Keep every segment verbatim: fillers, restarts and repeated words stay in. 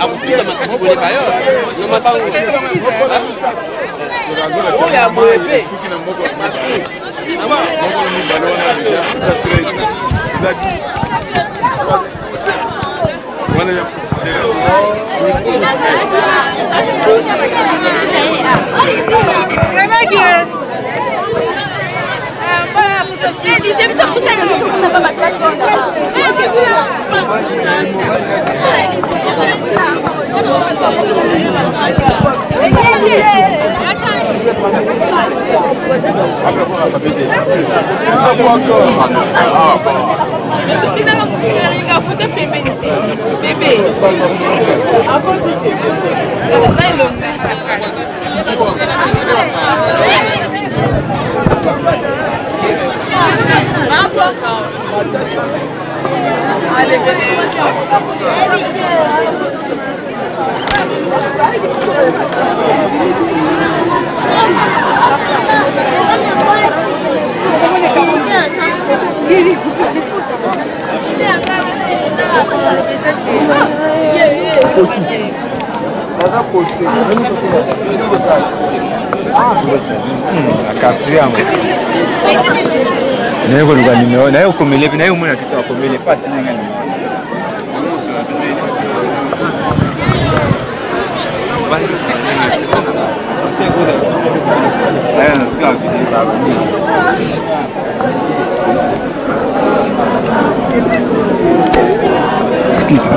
Akufika makasi koleka yo. Na mabango. Oyo ya boye pe. Wana ya Bébé. Hmm, na capture yango. Na yo koluka numéro, na yo komele, na yo mona tito akomele, pas na nga numéro. Excuse.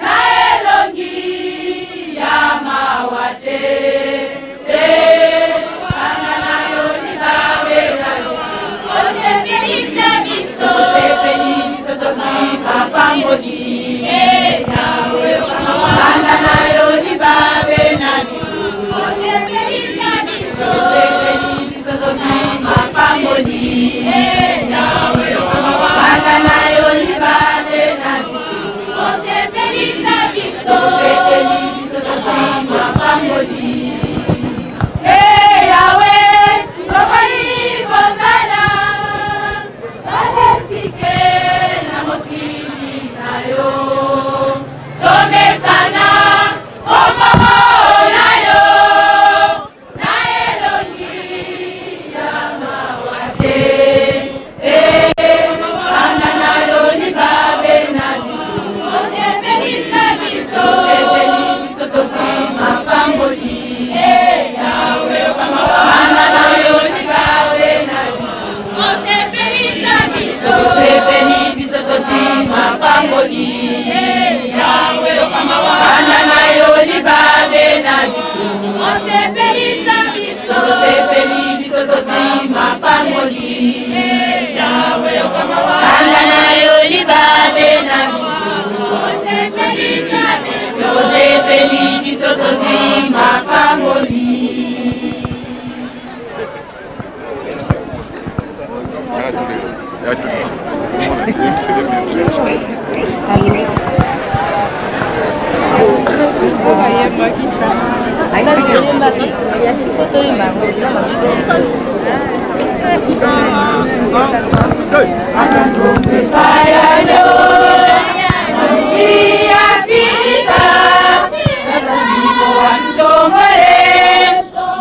Na elongi ya mawa te. Eh, bana na yo ni babe na biso. Osepelisa biso. Osepeli biso tozwi mapamboli. Eh, Yawe, bana na yo ni babe na biso. Osepelisa biso. Osepeli biso tozwi mapamboli. Eh, Yawe, bana na yo ni babe na biso. Osepelisa biso. Osepeli biso tozwi mapamboli. Eh, Yawe, tokoli kozala baletike na mokili na yo. Tomesana, kombo na yo. Na elongi ya mawa te. Eh, bana na yo ni babe na biso. Osepelisa biso. Osepeli biso tozwi mapamboli. Eh, Yawe, bana na yo ni babe na biso. Osepelisa biso. Osepeli biso tozwi mapamboli. Eh, Yawe, bana na yo ni babe na biso. Osepelisa biso. Osepeli biso tozwi mapamboli. Eh, Yawe, bana na yo ni babe na biso. Osepelisa biso. Osepeli biso tozwi mapamboli.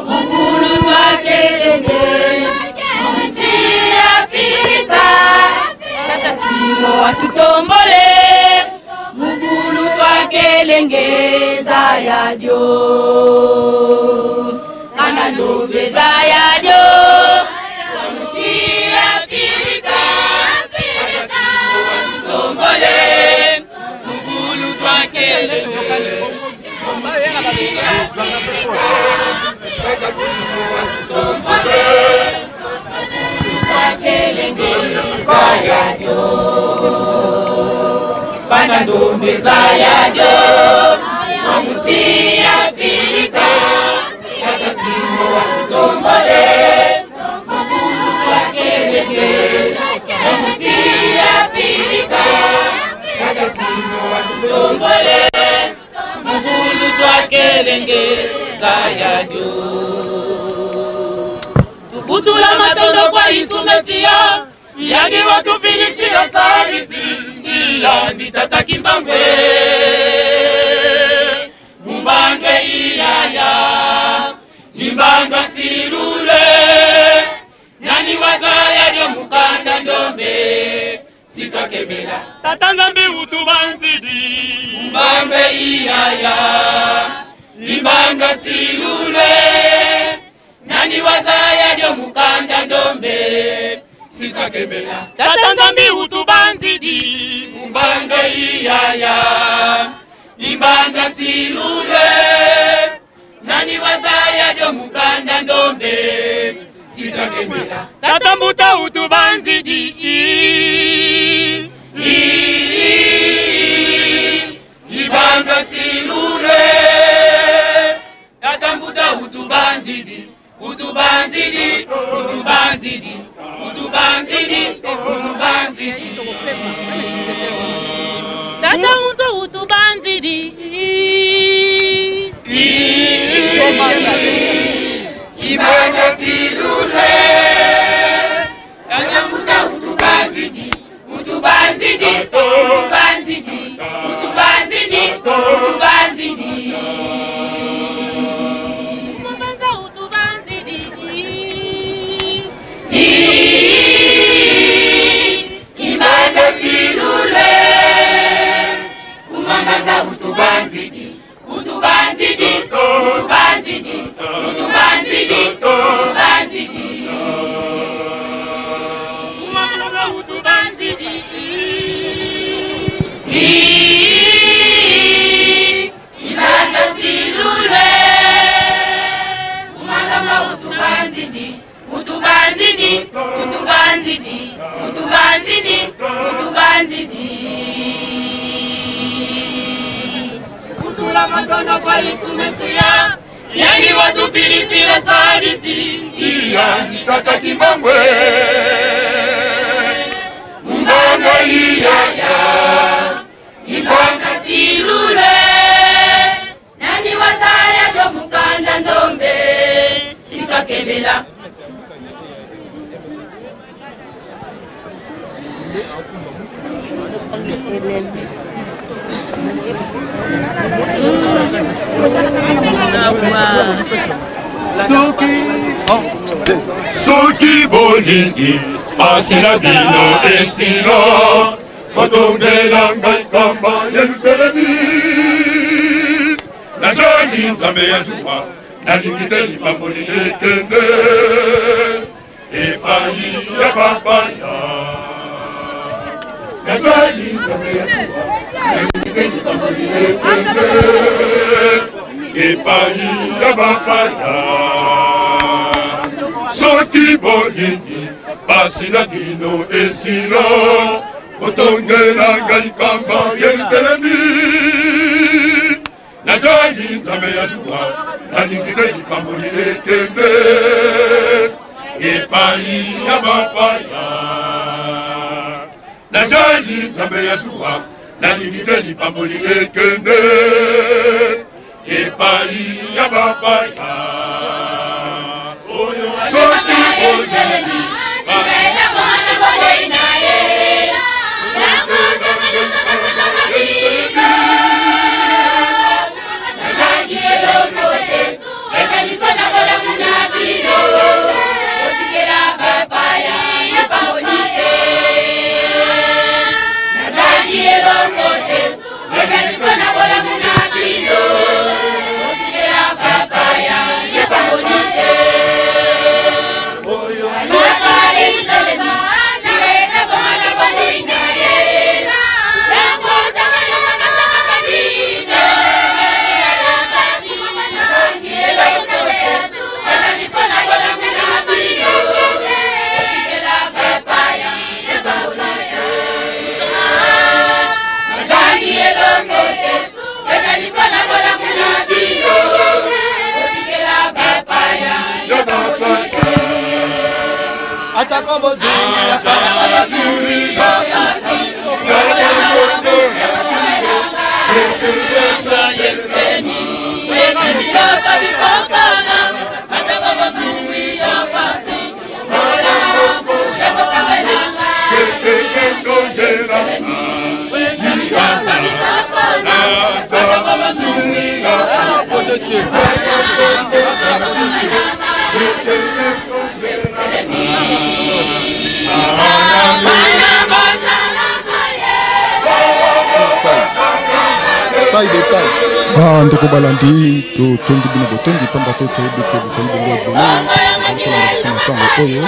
Mukulu twa kelenge, mu nsi ya Afrika, Tata Simon watutombole, mukulu twa kelenge, zaya dio. Bana ndombe, zaya dio. Mu nsi ya Afrika, Tata Simon watutombole, mukulu twa kelenge. Bana ndombe, zaya dio. Mu nsi ya Afrika, Tata Simon watutombole, Zaya dio. Tuvutula matondo kwa Yesu Mesia, yandi watufilisila sadisi, i yandi Tata Kimbangu e. Mu mbando i yaya, i mbando silule, nani wazaya dio mu kanda ndombe? Si twakembila. Tata Nzambi utubanzidi. Mu mbando i yaya, i mbando silule, nani wazaya dio mu kanda ndombe? Si twakembila. Tata Nzambi utubanzidi. Mu mbando i yaya, i mbando silule, nani wazaya dio mu kanda ndombe? Si twakembila. Tata Mbuta utubanzidi. I, i, i, i, i mbando silule, Tata Mbuta utubanzidi. Utubanzidi, utubanzidi, utubanzidi, utubanzidi. Tata Mbuta utubanzidi. I, i, i, i mbando silule, Tata Mbuta utubanzidi. Utubanzidi, utubanzidi, utubanzidi, utubanzidi. Mama Nza utubanzidi. I, i, i mbando silule, Mama Nza utubanzidi. Utubanzidi, utubanzidi, utubanzidi, utubanzidi. Mama Nza utubanzidi. I, i, i mbando silule, Mama Nza utubanzidi. Utubanzidi, utubanzidi, utubanzidi, utubanzidi. Vutula matondo kwa Yesu Mesia, yandi watufilisila sadisi, i yandi Tata Kimbangu e. Mu mbando i yaya, i mbando silule, nani wazaya dio mu kanda ndombe? Si twakembila. Soki, soki bolingi, pasi na bino esila, botongela ngai nkamba Yerusalemi. Nazali Nzambe ya zuwa, nalingi te lipamboli ekende epai ya bapaya. Nazali Nzambe ya zuwa, nalingi te lipamboli ekende epai ya bapaya. Soki bolingi, pasi na bino esila, botongela ngai nkamba Yerusalemi. Nazali Nzambe ya zuwa, nalingi te lipamboli ekende epai ya bapaya. Nazali Nzambe ya zuwa, nalingi te lipamboli ekende epai ya bapaya. Soki ozali Taille de taille. Ah, ndeko balandi, totondi bino botondi, pamba te toyebi ke bozali bongo ebele, bozali kolanda biso na ntango oyo.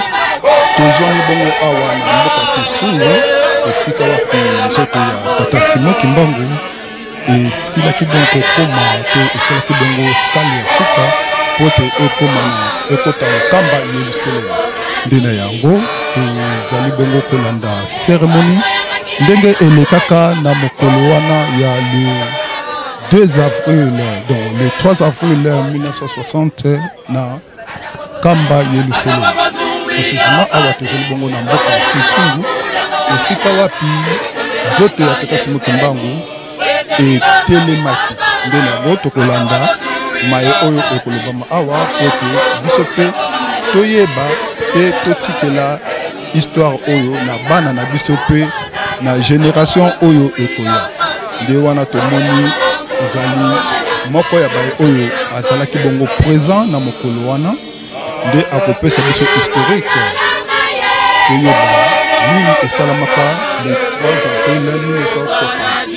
Tozwami bongo awa na mboka Kisungu, esika wapi nzoto ya Tata Simon Kimbangu esilaki bongo kokoma, to esalaki bongo escale ya suka, po ete ekoma na, ekota na nkamba Yelusalemi. Nde na yango, tozali bongo kolanda cérémonie ndenge elekaka na mokolo wana ya le deux avril, donc le trois avril mille neuf cent soixante, na nkamba Yelusalemi. Précisément, awa tozali bongo na mboka Kisungu, esika wapi nzoto ya Tata Simon Kimbangu etelemaki. Nde na yango tokolanda maye oyo ekolobama awa, po ete biso mpe toyeba mpe totikela histoire oyo na bana na biso mpe na génération oyo ekoya. Nde wana tomoni ezali moko ya baye oyo azalaki bongo présent na mokolo wana, nde akopesa biso historique, toyeba nini esalamaka le trois avril mille neuf cent soixante.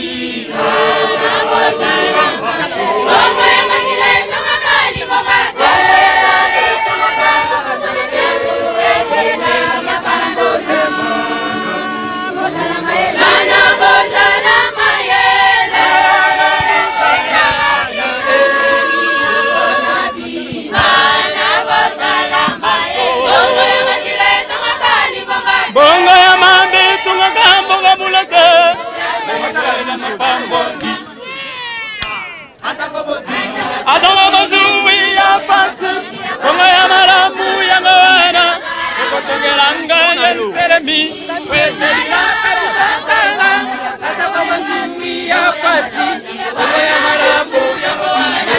Bongo ya mambi tungaka mbongo bulete. Atako bozwi ya mpasi, bongo ya malamu yango wana, ekotongela ngai Yelusalemi, po ete lilaka libakanga. Atako bozwi ya mpasi, bongo ya malamu yango wana,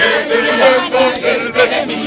ekotongela ngai Yelusalemi.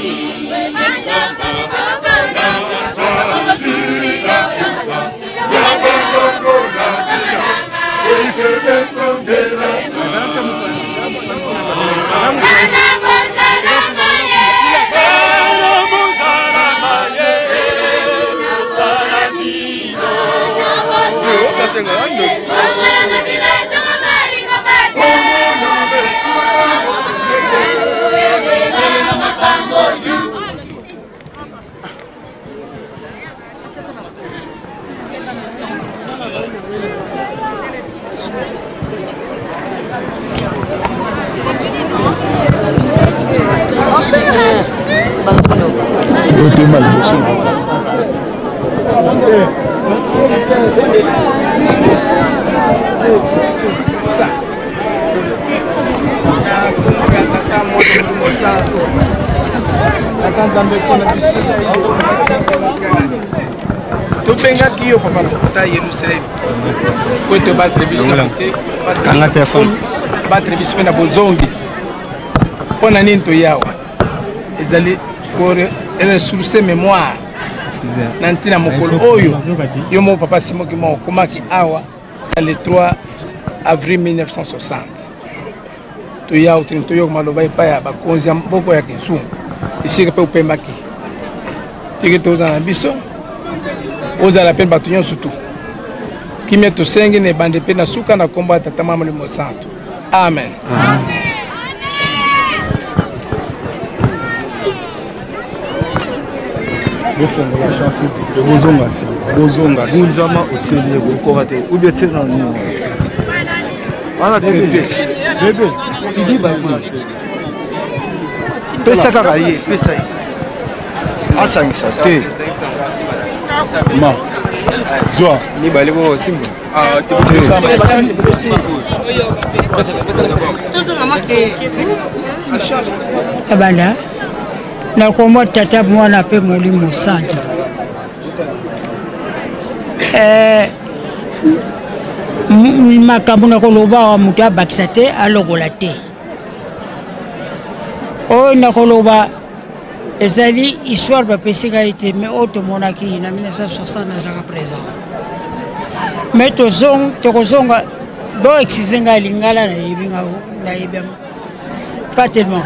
Yo te mal bosi. Tata Nzambe, mpo na biso. Tobengaki yo, papa, na kota Yelusalemi. Po ete obatre biso na kote, kanga telefone, obatre biso mpe na bozongi. Mpo na nini toya awa? Ezali pour ressourcer mémoire. Excusez. Na ntina mokolo oyo yo moko, papa Simon Kimbangu, okomaki awa, le trois avril mille neuf cent soixante. Toya awa, tini toyoka maloba epai ya bakonzi ya mboka ya Kisungu, esika mpe opemaki. Tika ozala na biso, ozala mpe bato nyonso tu. Kimia tosengi na ebandeli mpe na suka, na nkombo ya Tata, Mwana, Molimo Santu. Amen. Bofongola chance. Bozonga si. Bozonga si. Gunzama, otieli ye, bokora te. Ou bien tiena nini? Wana te. Bebe. Bebe. Sidi ba. Pesa kaka ye, pesa ye. Asangisa te. Ma. Zwa. Ni bale bo simba. Abanda, na nkombo ya Tata, Mwana mpe Molimo Santu. Eh, m-, makambo na koloba awa, moto abakisa te, alogola te. Oyo nakoloba ezali histoire bapesi ngai te, mais oyo tomonaki na mille neuf cent soixante, nazalaka présent. Mais tozong-, tokozonga, bo excusez ngai, Lingala nayebi nga, nayebi yango pas tellement.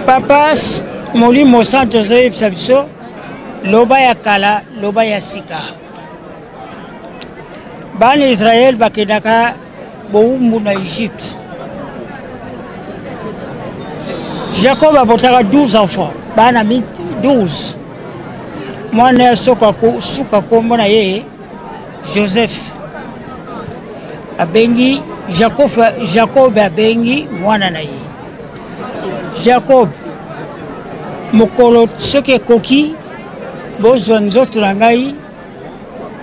Papa S-, Molimo Santo azoyebisa biso, loba ya kala, loba ya sika. Bana Israël bakendaka bowumbu na Egypte. Jacob abotaka douze enfants, bana mi-, douze. Mwana ya suka ko-, suka kombo na ye Joseph. Abengi Jacob, Jacob abengi mwana na ye. Jacob, mokolo soki ekoki, bozwa nzoto na ngai,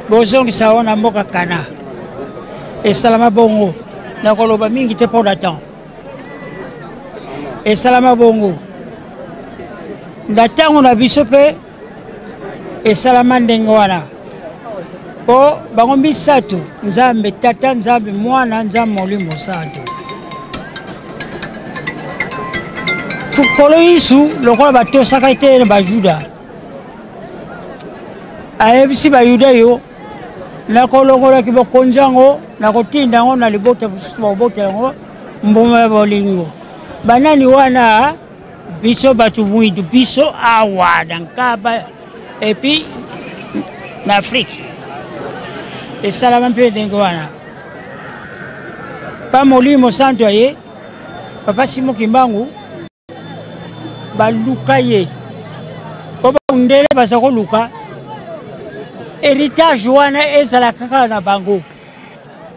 bozongisa yango na mboka Kana. Esalama bongo. Nakoloba mingi te mpo na temps. Esalama bongo. Na ntango na biso mpe esalama ndenge wana. Mpo bango misato, Nzambe Tata, Nzambe Mwana, Nzambe Molimo Santu. Fu-, nkolo Yesu, lokola batosaka te na Bajuda, ayebisi Bayuda yo: "Nakolongola kibokonzi yango, nakotinda yango na libota mosusu, bakobotela yango mbuma ya bolingo." Banani wana? Biso bato mwindu, biso awa na Nkamba, et puis na Afrique. Esalama mpe ndenge wana. Pa Molimo Santu aye, Papa Simon Kimbangu, baluka ye. Po bamundele baza koluka héritage wana ezala kaka na bango.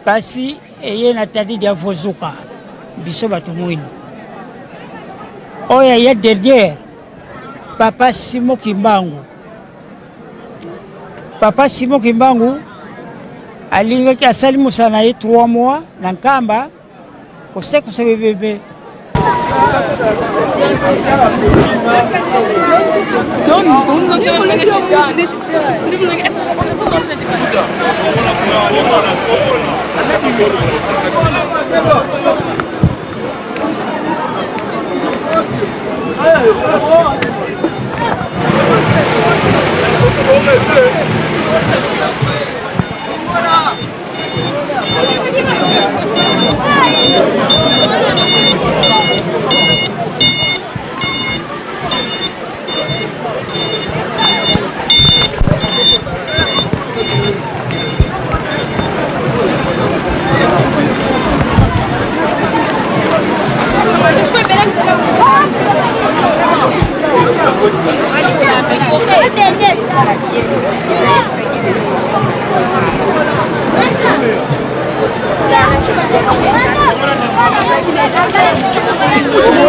Kasi eye na tadi dia vozuka, biso bato mwindu. Oyo ya dernier, Papa Simon Kimbangu. Papa Simon Kimbangu alingaki, asali mosala na ye trois mois na Nkamba, kose kose bebebe.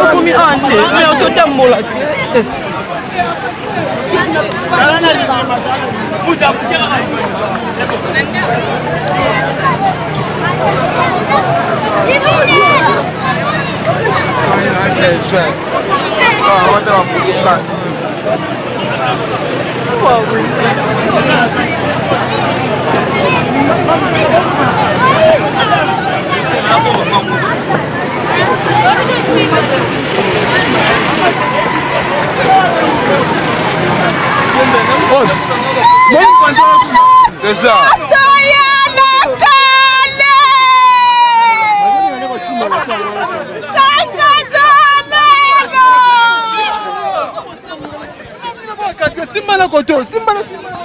Okomi awa nde, mais ototambola te. Ops. Moni mpanza kuna. Toza. Toya na kale. Kaka doleno. Simba na koto, simba na, simba na.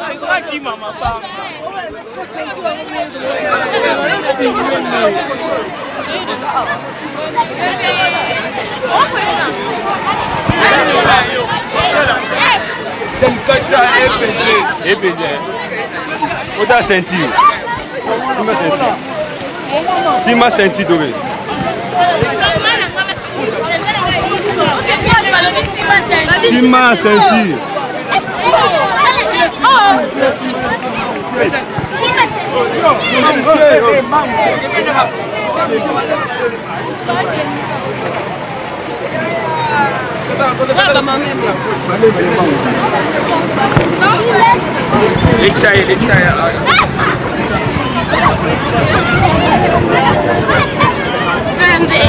E B C. Ota ceinture. Simba ceinture. Simba ceinture, dobe. Simba ceinture. Let's say, let's say, uh, Tende.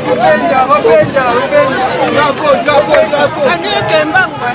Bapenda, bapenda, bapenda. Bravo, bravo, bravo.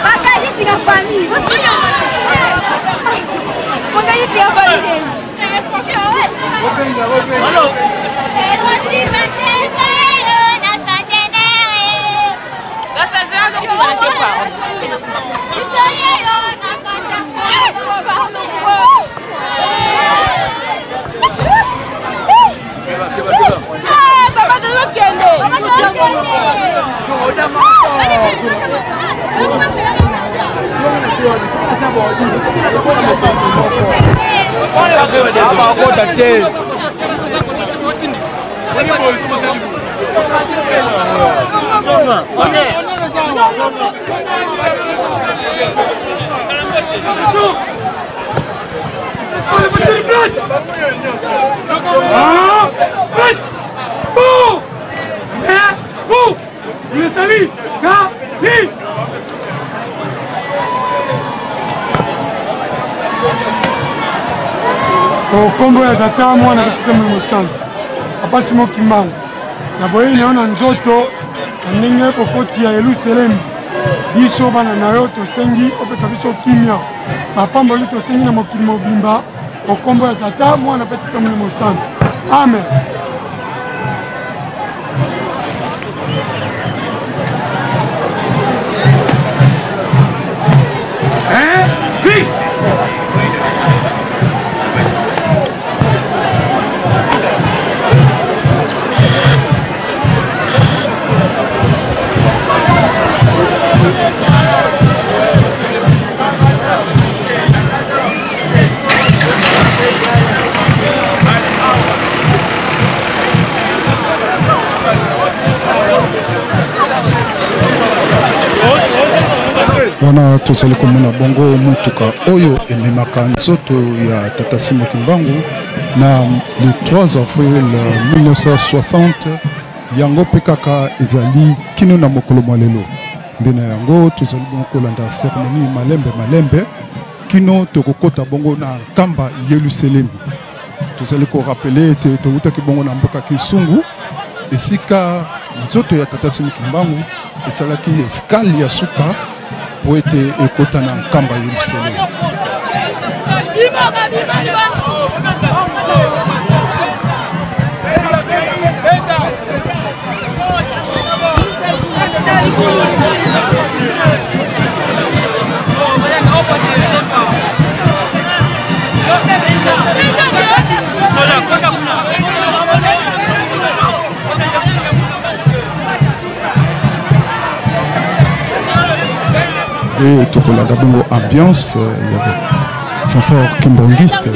Bakanisi ya famille. Bakanisi ya famille. Bakota te. O nkombo ya Tata, Mwana, Tata Molimo Santu. Papa Simon Kimbangu, na boyei na yo na nzoto, na ndenge okoti ya Yelusalemi, biso bana na yo tosengi opesa biso kimia, mapamboli tosengi na mokili mobimba, o nkombo ya Tata, Mwana mpe Tata Molimo Santu. Amen. Hein? Fixe! Wana tozali komona bongo motuka oyo ememaka nzoto ya Tata Simon Kimbangu na le trois avril mille neuf cent soixante, yango mpe kaka ezali kino na mokolo mwa lelo. Nde na yango tozali bongo kolanda cérémonie malembe malembe kino tokokota bongo na nkamba Yelusalemi. Tozali korapele ete towutaki bongo na mboka Kisungu, esika nzoto ya Tata Simon Kimbangu esalaki escale ya suka mpo ete ekota na nkamba Yelusalemi. Et tokolanda bongo ambiance, euh, ya fanfare kimbangiste.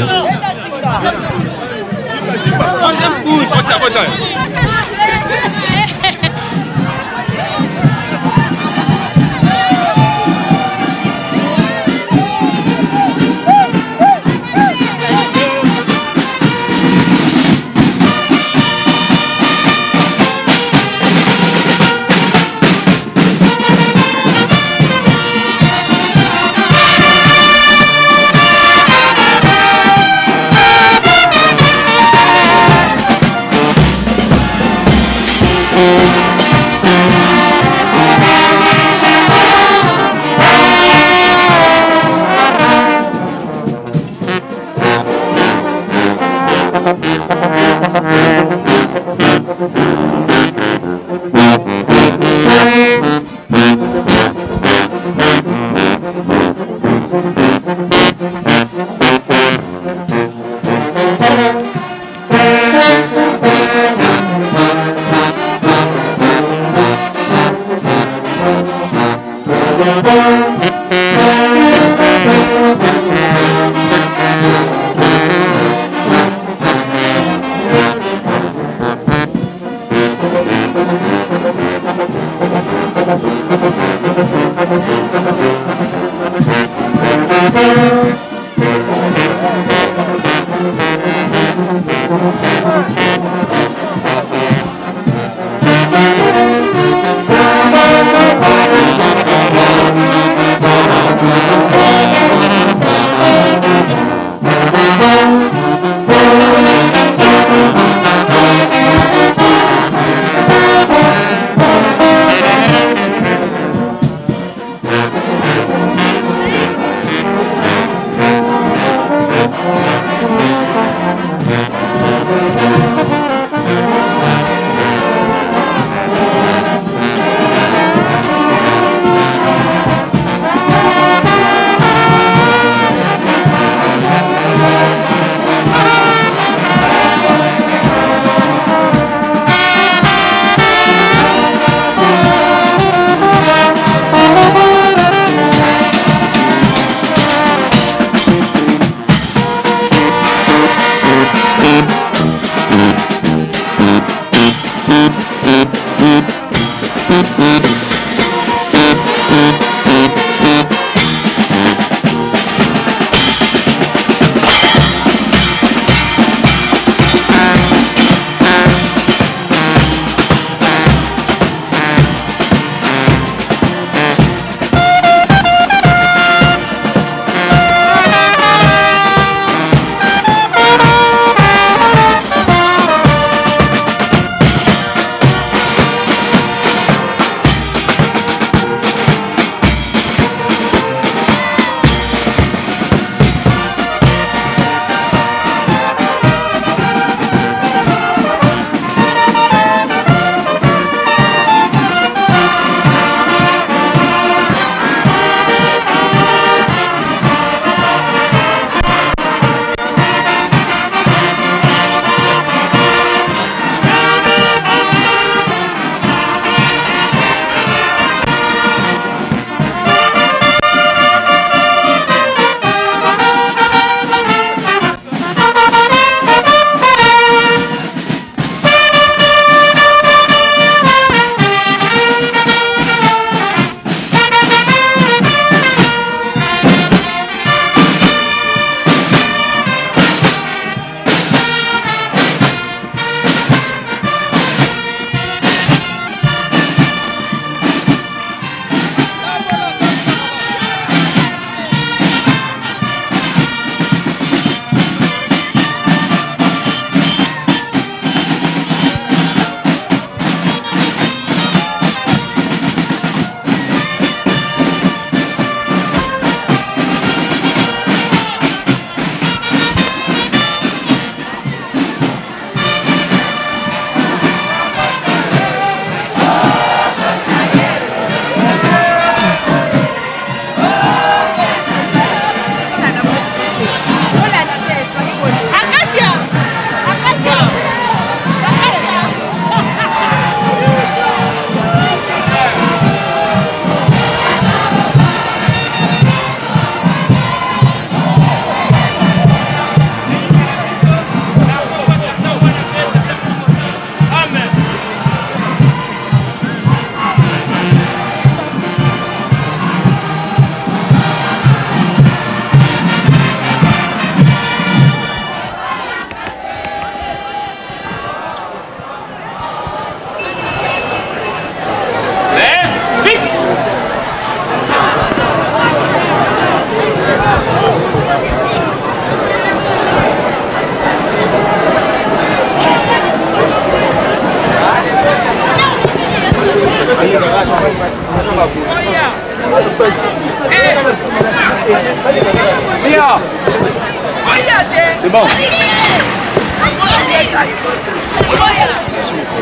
C'est bon.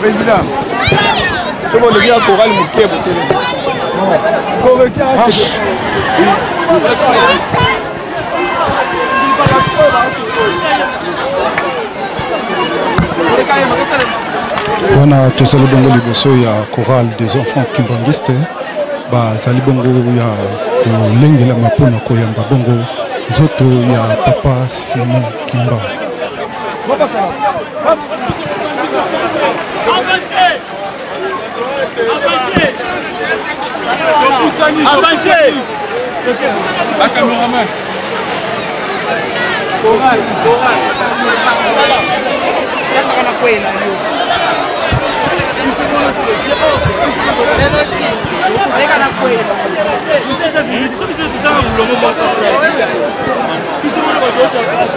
Président, soki olobi ya chorale moke, botelema. Correct. Wana tozali bongo liboso ya chorale des enfants kimbanguistes, bazali bongo ya kolengelama mpo na koyamba bongo nzoto ya Papa Simon Kimbangu. Avancez. Avancez. La caméraman. Chorale, chorale.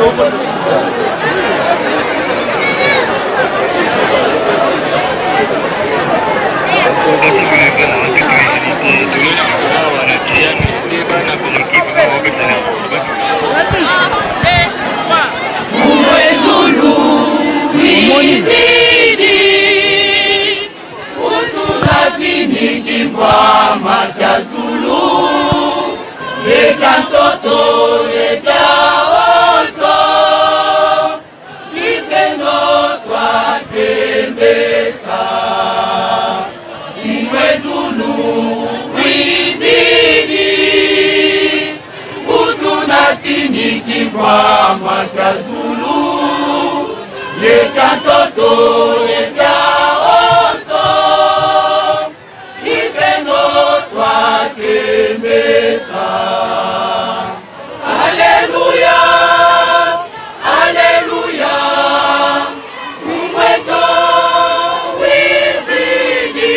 Omoni? Kutu natini kimvwama kia zulu, ye kia ntoto, ye kia wonso, kifeno twakembesa. Kimwezulu wizidi, kutu natini kimvwama kia zulu, ye kia ntoto, ye kia wonso, kifeno twakembesa. Aleluya, aleluya, umweto wizidi,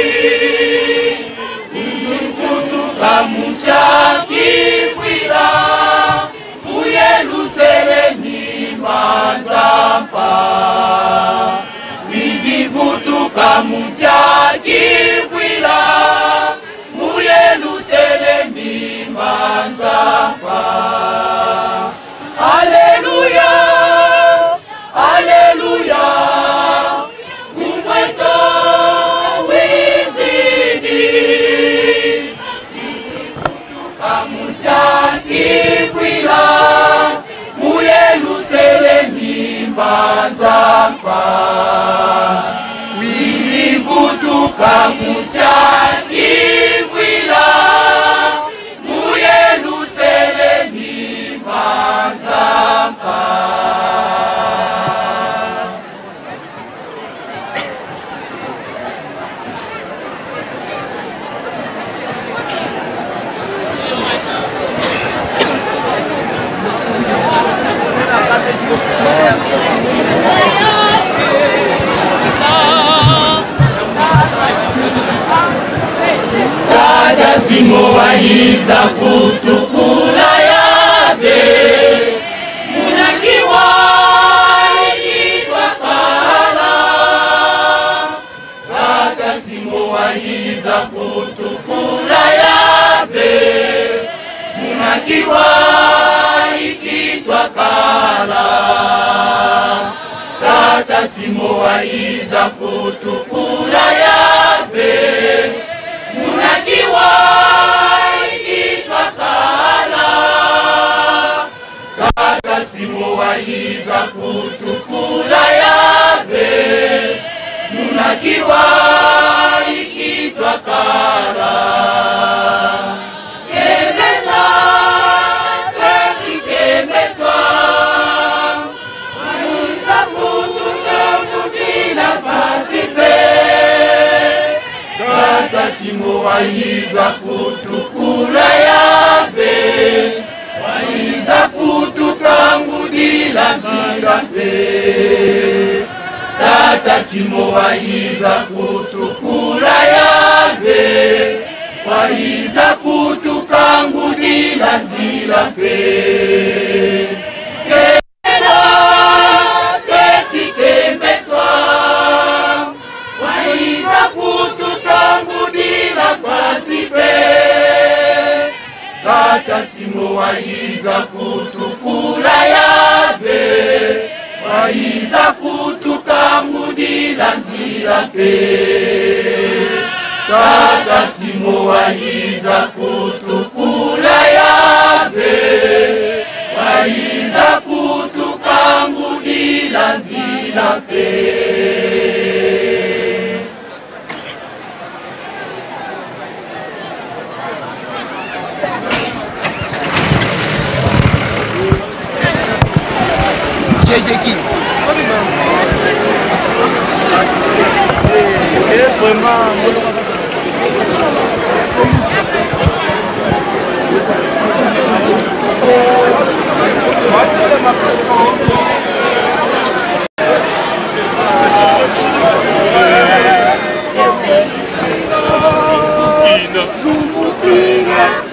kutu kamu ntia kivwila, mu Yelusalemi mbanza mpa. Wizi vutuka mu ntia kivwila, mu Yelusalemi mbanza mpa. Aleluya, aleluya, umweto wizidi, kamu ntia kivwila, mu Yelusalemi mbanza mpa. Wizi vutuka mu ntia kivwila, mu Yelusalemi mbanza mpa. Tata Simon wayiza kutukula yave, muna kiwai kitwakala. Tata Simon wayiza kutukula yave, muna kiwai kitwakala. Tata Simon wayiza kutukula yave, muna kiwai kitwakala. Tata Simon wayiza kutukula yave, muna kiwai kitwakala. Kembesa, tweti kembeswa, wayiza kututombokila mpasi mpe. Tata Simon wayiza kutukula yave, wayiza kutukangudila nzila mpe. Tata Simon wayiza kutukula yave, wayiza kutukangudila nzila mpe. Kembesa, tweti kembeswa, wayiza kututombokila mpasi mpe. Tata Simon wayiza kutukula yave, wayiza kutukangudila nzila mpe. Tata Simon wayiza kutukula yave, wayiza kutukangudila nzila mpe.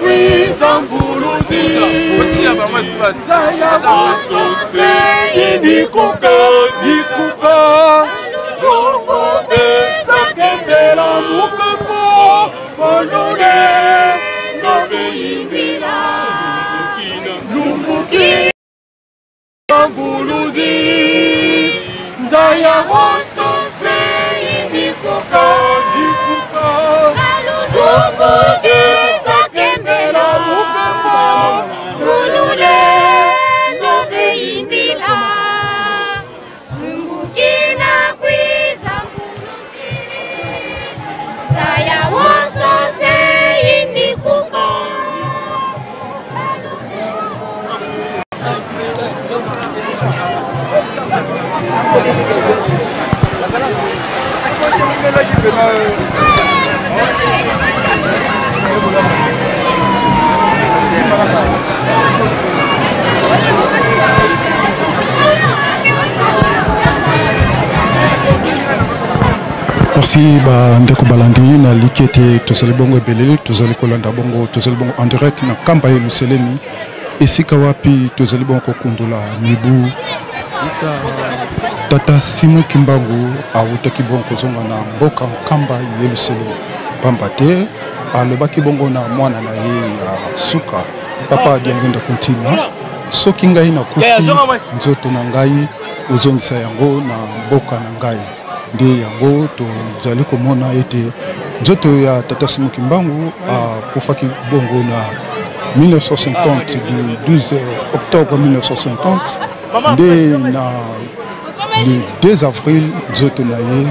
Kwiza mvuluzi. Otikila bango espace. Zaya osose, yindikuka, yikuka. Longo pesa kembela mukapo, bolule, ngobe yimbila. Lumbuki. Mvuluzi, nza ya wonso se yindikuka, yikuka. Kaludungu kesa kembela mukamba, ngulule, ngobe yimbila. Lumbuki na kwiza, mvuluzi. Nza ya wonso se yindikuka. Merci, ba ndeko balandi, naliki ete tozali bongo ebele, tozali kolanda bongo, tozali bongo en direct na Nkamba ya Yelusalemi, esika wapi tozali bongo kokundula mibu Tata Simon Kimbangu awutaki bongo kozonga na mboka Nkamba Yelusalemi, pamba te alobaki bongo na mwana na ye ya suka, Papa Diangienda Kuntima: "Soki ngai nakufi, nzoto na ngai ozongisa yango na mboka na ngai." Nde yango tozali komona ete nzoto ya Tata Simon Kimbangu akufaki bongo na mille neuf cent cinquante, du douze octobre mille neuf cent cinquante, nde na le deux avril nzoto na ye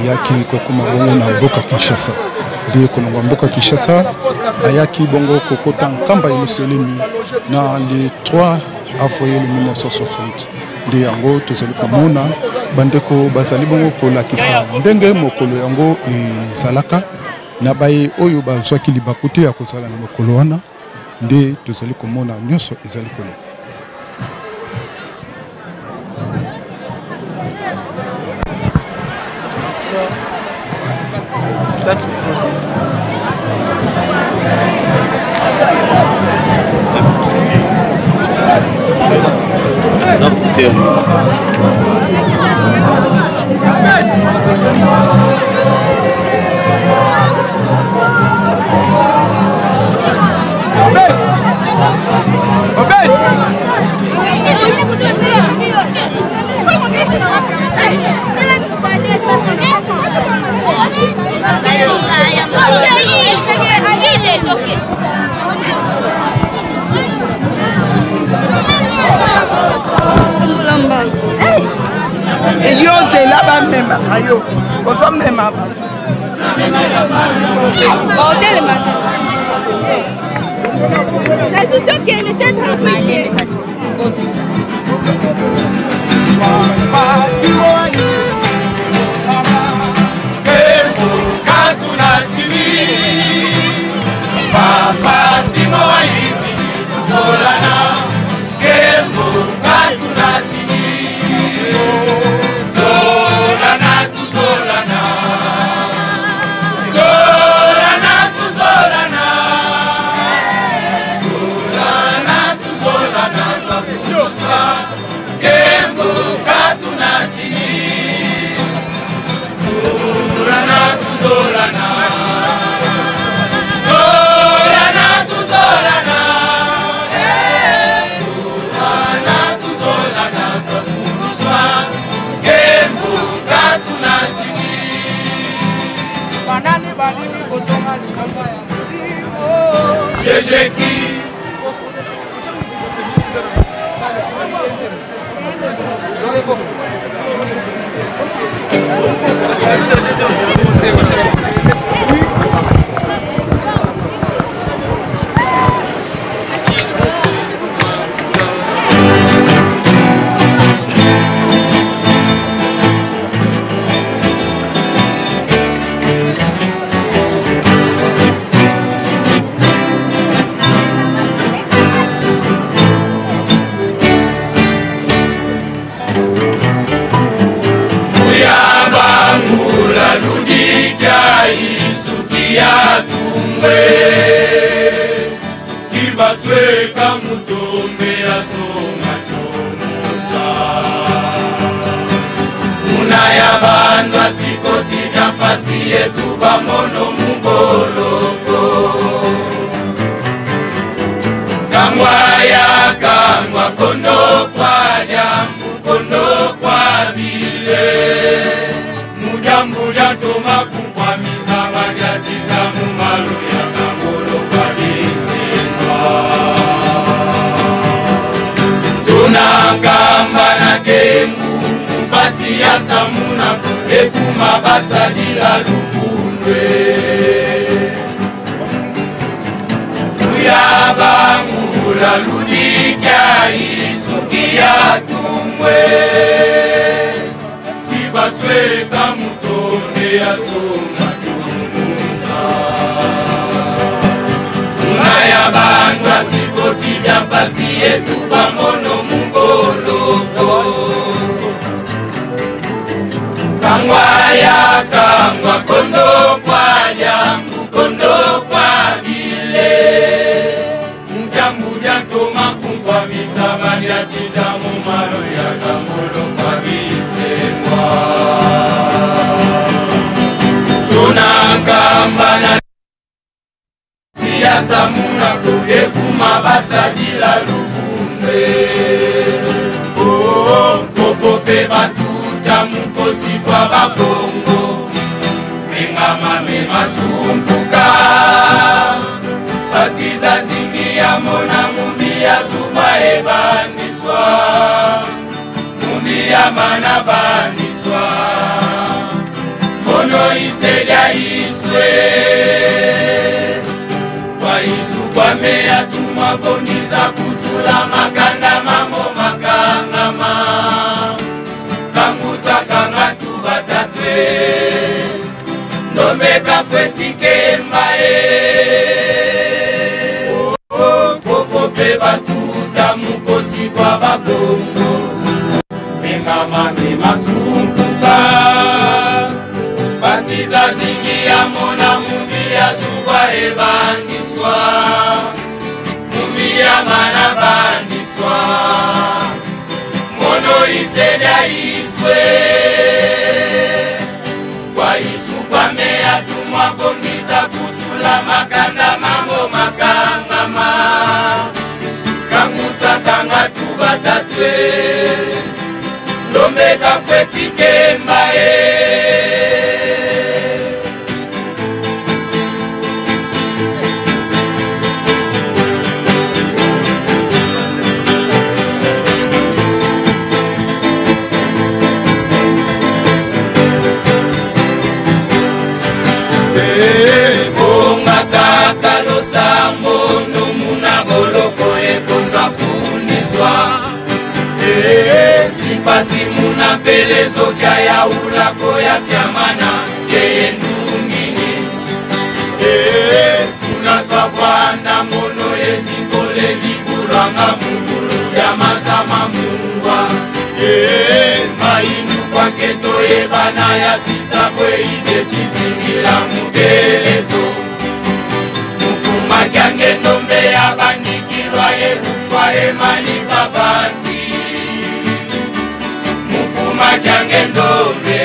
eyaki kokoma bongo na mboka Kinshasa. Nde kolongwa mboka Kinshasa, ayaki bongo kokota Nkamba Yelusalemi na le trois avril mille neuf cent soixante. Nde yango tozali komona bandeko bazali bongo kolakisa ndenge mokolo yango ezalaka, na baye oyo bazwaki libaku te ya kozala na mokolo wana. Nde tozali komona nyonso ezali koleka. Elio zela bamemaka yo. Ozomema bato. Botelema. Tokende te. Papa Simon Kimbangu, Zolana, nkembo, nkatu na tini. Zolana, tuzolana. Zolana, tuzolana. Zolana, tuzolana. Bakutusa, nkembo, nkatu na tini. Jejeki. Kuyabangula ludi kia Yesu kia tungwe. Kibasweka mutombe ya soma tomuza. Muna ya bandu asikoti dia mpasi yetu bamono mu boloko. Kangwa ya kangwa kondo kwa diambu kondo kwa bile. Mu diambu dia ntoma kunkwamisa badiatisa mu malu ya kangolo kwa bisimba. Tuna kamba na kengu, mpasi ya samuna, ekuma basadila luvundwe. Kuyabangula ludi kia Yesu kia tungwe. Kibasweka mutombe ya soma tomuza. Muna ya bandu asikoti dia mpasi yetu bamono mu boloko. Kangwa ya kangwa kondo kwa diambu kondo kwa bile. Mu diambu dia ntoma kunkwamisa badiatisa mu malu ya kangolo kwa bisemwa. Tuna kamba na si ya samuna ko ekuma basadila luvundwe. Oh, kofo mpe batuta mukosi kwa Bakongo. Mengama me masumpuka. Mpasi zazingi ya mona, mumbi ya zuba ebandiswa. Mumbi ya mana bandiswa. Mono ise dia Yesu e. Kwa Yesu kwa me ya tumwa vo ngiza kutula makanda mamo makangama. Kangu twakanga tuba tatwe. Ndombe kafweti kemba e. Oh, kofo mpe batuta mukosi kwa Bakongo. Mengama me masumpuka. Mpasi zazingi ya mona, mumbi ya zuba ebandiswa. Mumbi ya mana bandiswa. Mono ise dia Yesu e. Kwa Yesu kwa me ya tumwa vo ngiza kutula makanda mamo makangama. Kangu twakanga tuba tatwe. Ndombe kafweti kemba e. Eh, bonga kaka losambo, no muna boloko ekondwa fundiswa. Eh, si mpasi muna mpelezo kia yaula ko ya siamana, keye ndungini. Eh, kuna twavwanda mono ye zinkole dibulwanga mu ngulu dia maza ma mungwa. Eh, mayindu kwa nkento ye bana ya sisa kwe ibeti zingila mu mpelezo. Mu kuma kia nge ndombe ya bandikilwa ye kufwa ye mani babanzi. Mu kuma kia nge ndombe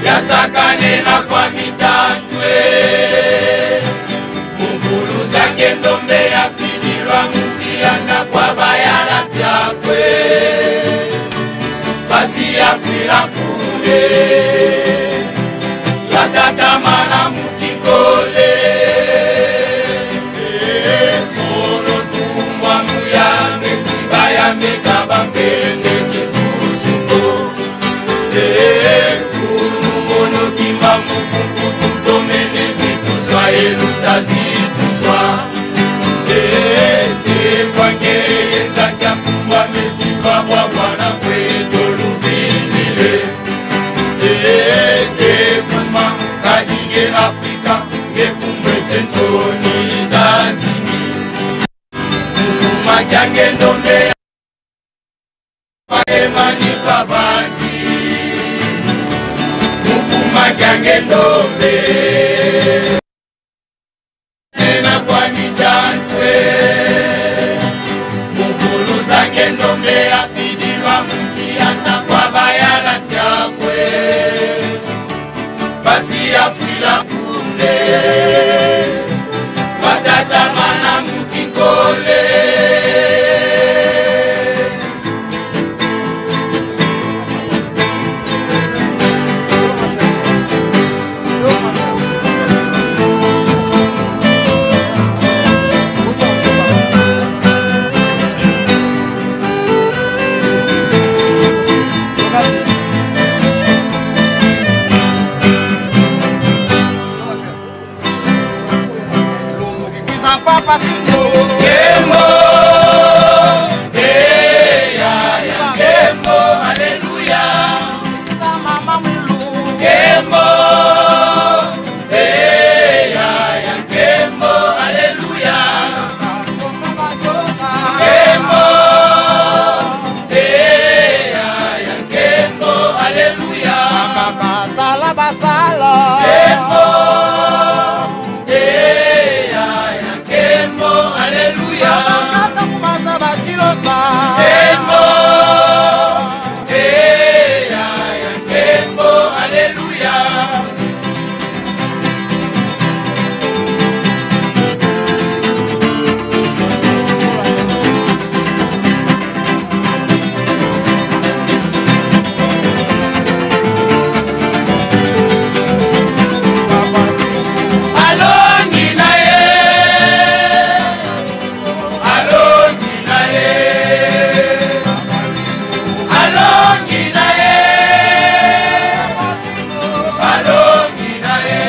ya sakanena kwa mitantwe. Mu mvuluza nge ndombe ya fidilwa mu nsi ya nda kwa bayala tiakwe. Mpasi ya fwila kule. Ya tata Ene zinsusu ko. Eh, kulu mono kimbangu kumputu tomene zituswa, eluta zituswa. Eh, eh, kwa ngeye nza kia kumbwa mezi kwa bwa bwana kweto luvingile. Eh, eh, kuma kadinge Afrika, nge kumwese nsoni zazingi. Mu kuma kia nge ndombe Emani kavanzi, mu kuma kia nge ndombe. Ena kwa mitantwe, mu vuluza nge ndombe afidilwa mu nsi ya nta kwa bayala nsi akwe. Basi ya fwila kule, batatamana mu kinkole. Nkembo, eh, ya, ya, nkembo, aleluya. Nkembo, eh, ya, ya, nkembo, aleluya. Nkembo, eh, ya, ya, nkembo, aleluya. Basala, basala. Nkembo, eh, ya, ya, nkembo, aleluya. Bakasa kubaza bakilosa. Nkembo, eh, ya, ya, nkembo, aleluya. Alongi na ye. Alongi na ye. Alongi na ye. Alongi na ye.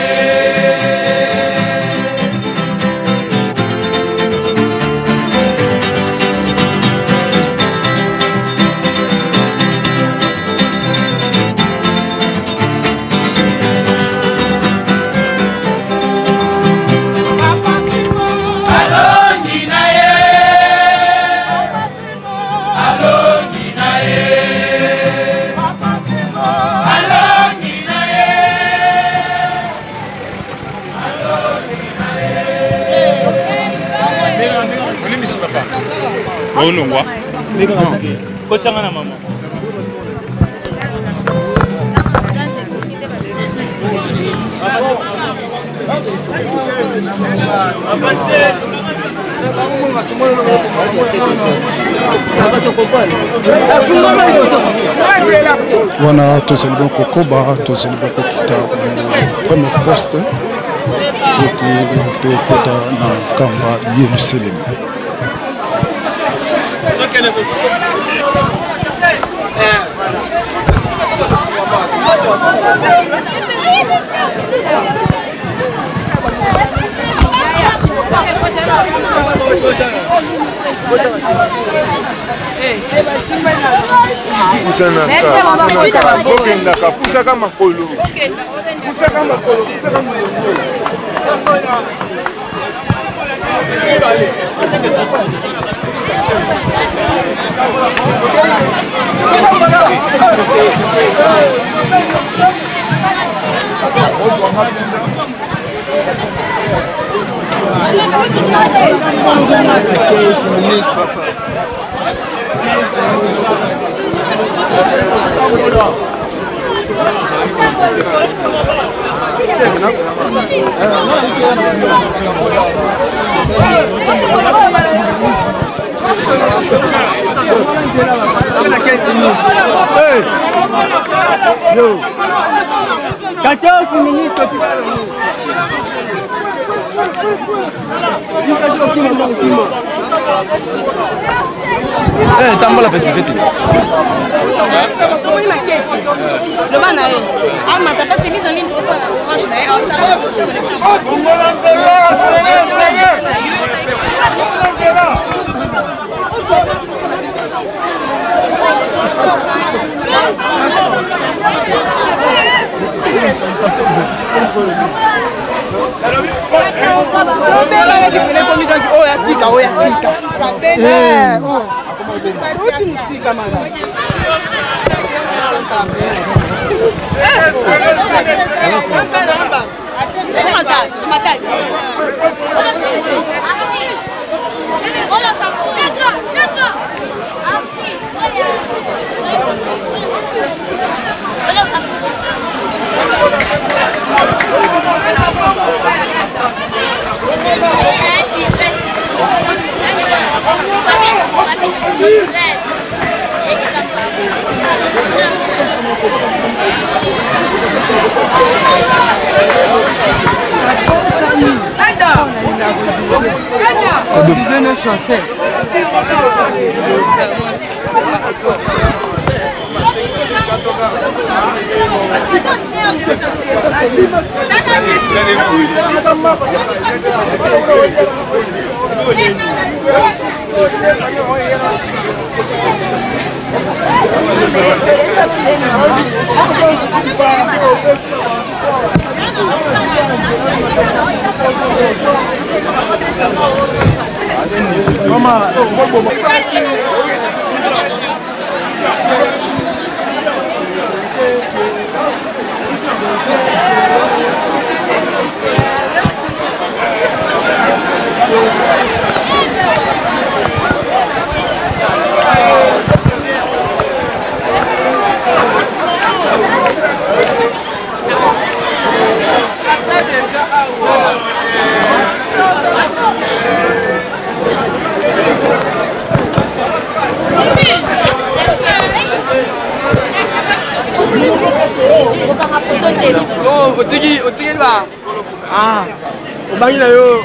Alongi na ye. Alongi na ye. Alongi na ye. Olimbisi papa. Olongwa. Kotanga na mama. Wana tozali bongo kokoba, tozali bongo kokita premier poste, po tokota na nkamba Yelusalemi. Pusa na ka, pusa na ka. Bokendaka, pusaka makolo. Pusaka makolo, pusaka molongo. Hey! Yo! Quatorze minutes. Eh, tambola petit, petit. Omoni maketi. Loba na ye. Amata, parce que mise en ligne, pour ça, orange, na ye, awa, ça, connexion. Oyo ya tika, oyo ya tika. Eh, oh. Uti musika, mama. Obizene chancel. Oh, otiki, otiki ba. Ah, obangi na yo.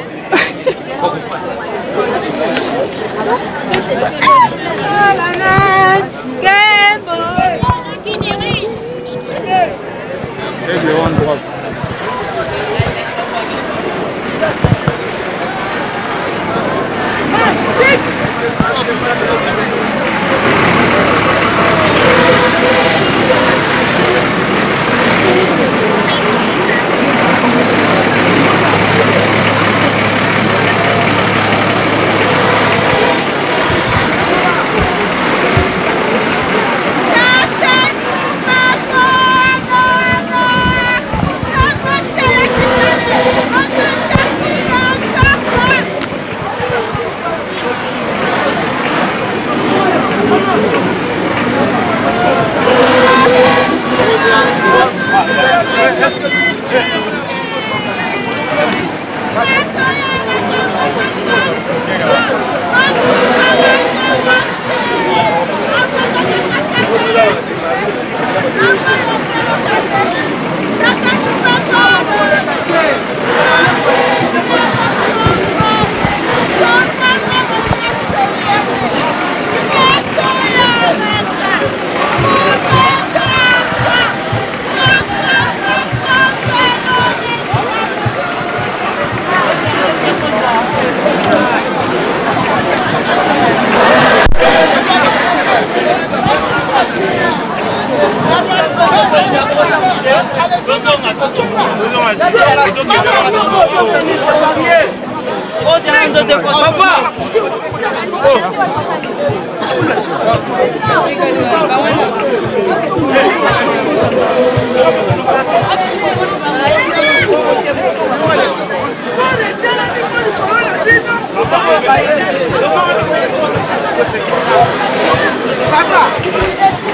Papa,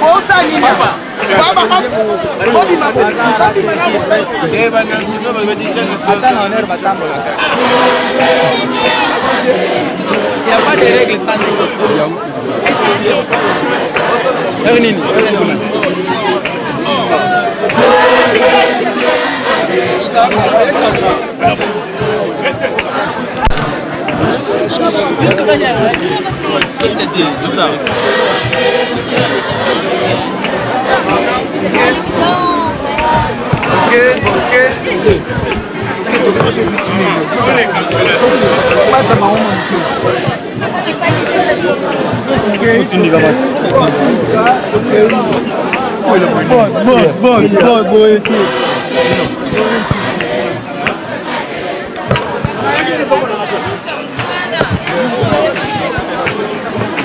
bosa nini? Papa, papa, bobima bo, bobima na bo. Eh, bana, sinon, bana, bana, bana. Attends, on est battant. Il n'y a pas de règles sans exception. Heure nini? Bon, bon, bon, bon, bon, bon,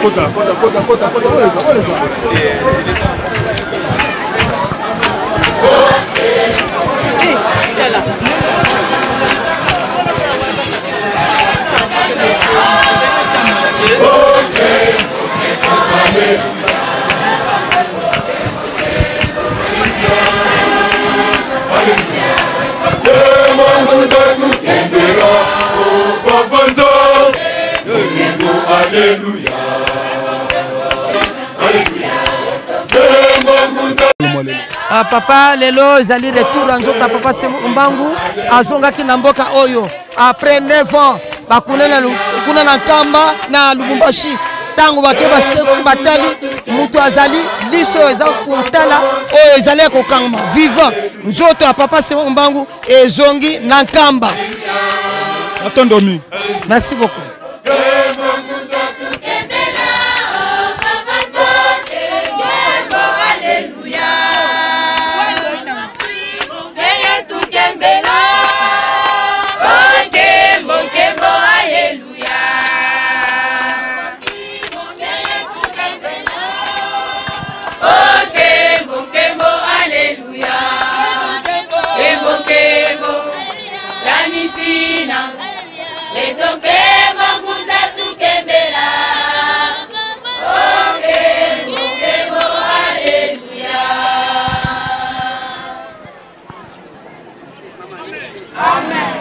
kota, kota, kota, kota, kota, oleka, oleka. Ah, papa, lelo ezali retour ya nzoto ya papa Simon Kimbangu, azongaki na mboka oyo. Après neuf ans, bakuna na Lu-, kuna na Nkamba, na Lubumbashi. Tango bake baseki, batali, moto azali, liso eza kotala oyo ezali ya kokangama. Vivant, nzoto ya papa Simon Kimbangu ezongi na Nkamba. Matondo mingi. Merci beaucoup. Nkembo, nkembo, aleluya. Nkembo, nkembo, oh, nkembo, nkembo, aleluya. Oh, nkembo, nkembo, aleluya. Nkembo, nkembo, sanisina. Beto nkembo, ngunza tukembela. Oh, nkembo, nkembo, aleluya. Amen.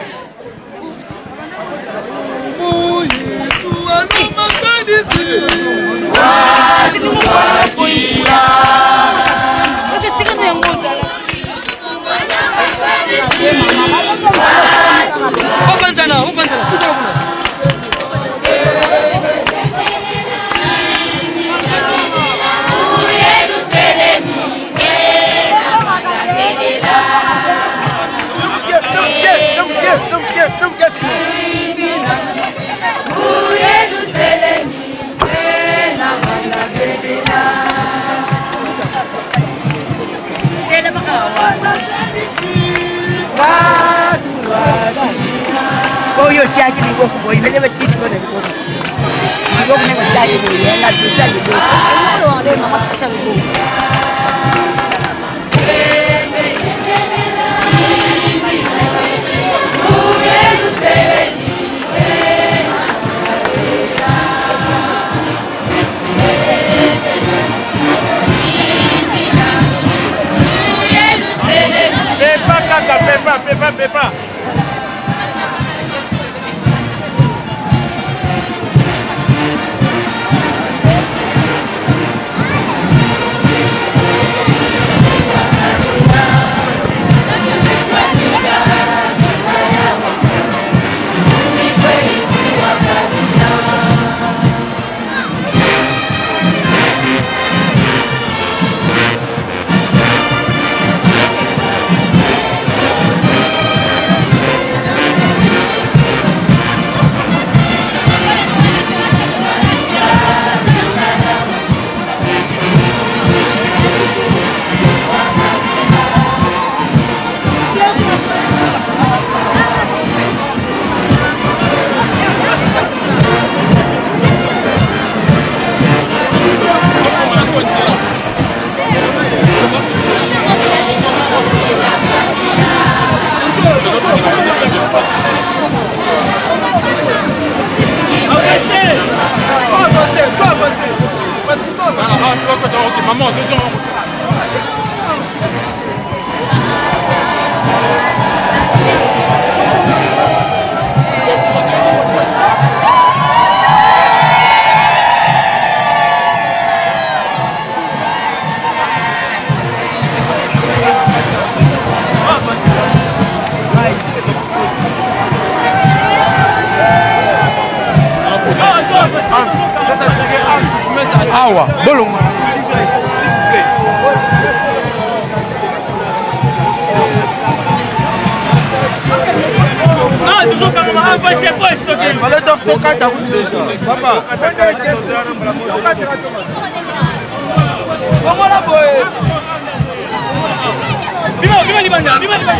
Opanzana, opanzana, kuza kuna. Oyo tiaki liboko boye, mele batiti kona liboko. Liboko ne bataki boye, na tuta liboko. Oyo wale mama kisa liboko. Pepa kaka, pepa, pepa, pepa. Faut avancer, faut avancer. Parce qu'il faut avancer. Ah, ah, tu vois que t'as, ok, maman, deux gens. Hans, sasa sisi Hans. Awa, bolongo. S'il vous plaît. Ah, toujours quand même, ah, bah, c'est quoi, s'il te plaît ? Fallait donc toka ta route déjà. Papa. Bongola boye. Bima, bima libanda, bima libanda.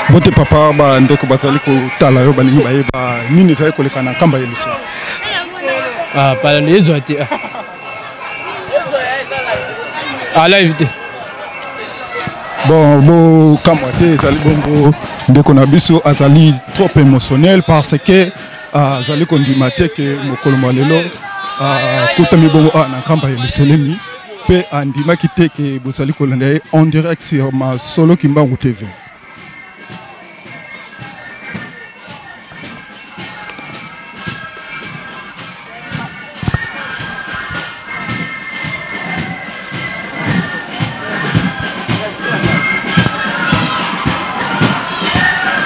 Mbote papa, ba ndeko bazali kotala yo, balingi bayeba nini ezali koleka na nkamba ya Yelusalemi. Ah, pardon, ezo ati. Ah, live te. Bon, bokamwa te, ezali bongo ndeko na biso azali trop émotionnel parce que, ah, azali kondima te ke mokolo mwa lelo, ah, akutami bongo awa na nkamba ya Yelusalemi, mpe andimaki te ke bozali kolanda ye en direct sur Masolo Kimbangu T V.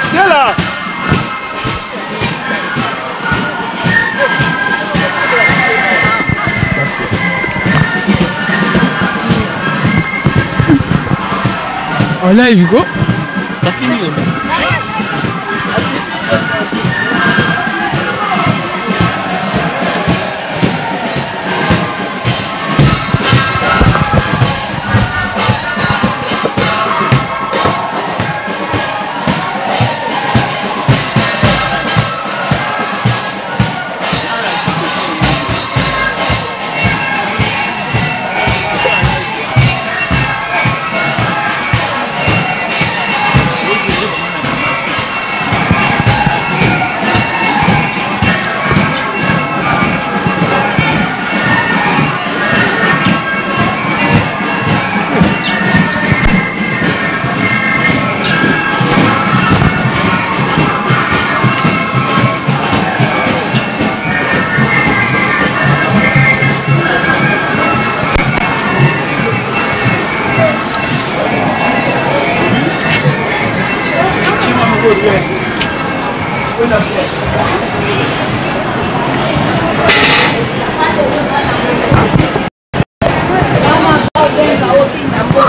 Stella! En live, quoi. T'as fini, là.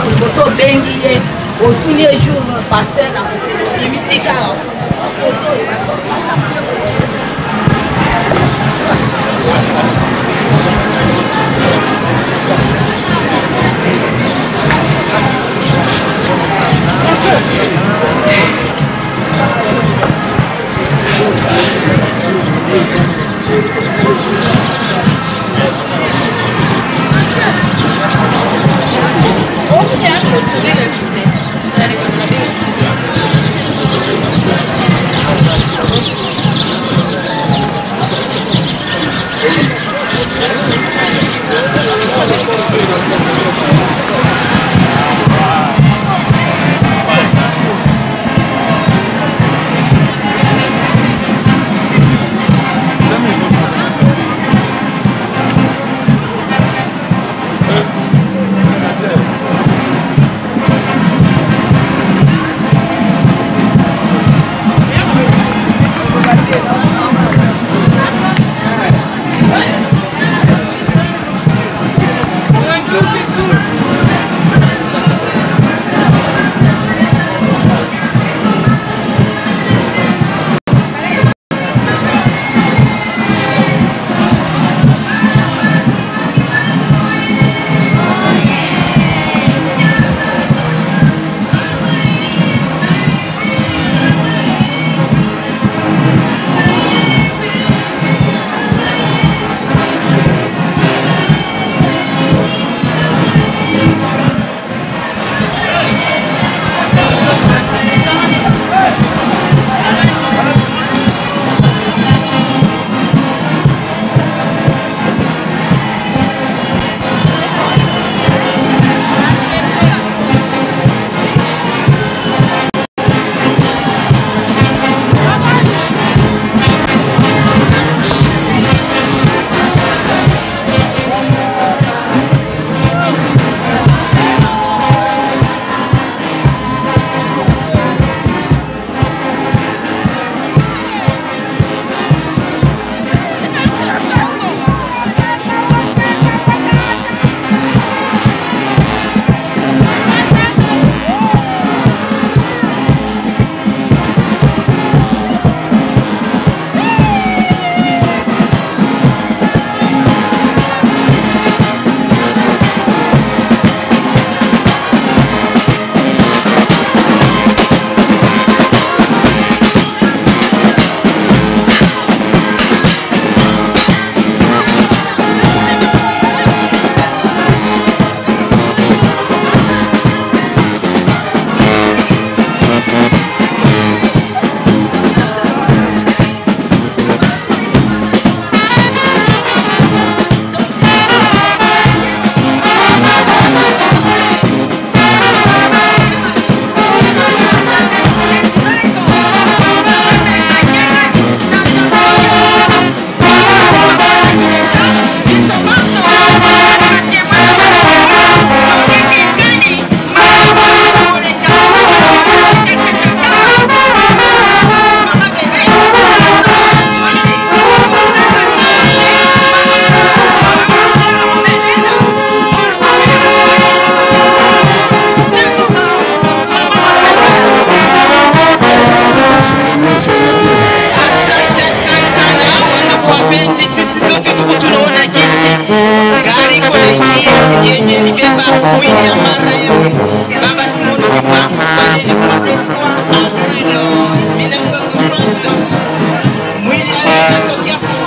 Liboso obengi ye, otuni ye jour pasteur na bimisi kaka.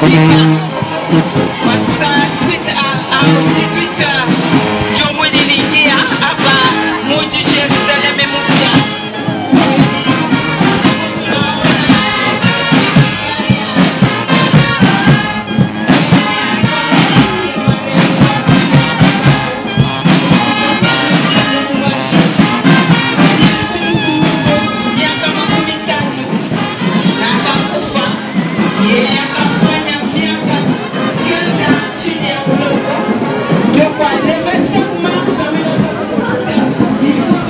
Kwa saa sita à, à dix-huit heures, Jomo Ninikia, apa, muji Jérusalem mukia. Ye akafanya miaka kenda chini ya buloko. Ndio kwa le vingt-cinq mars mille neuf cent soixante, ilikuwa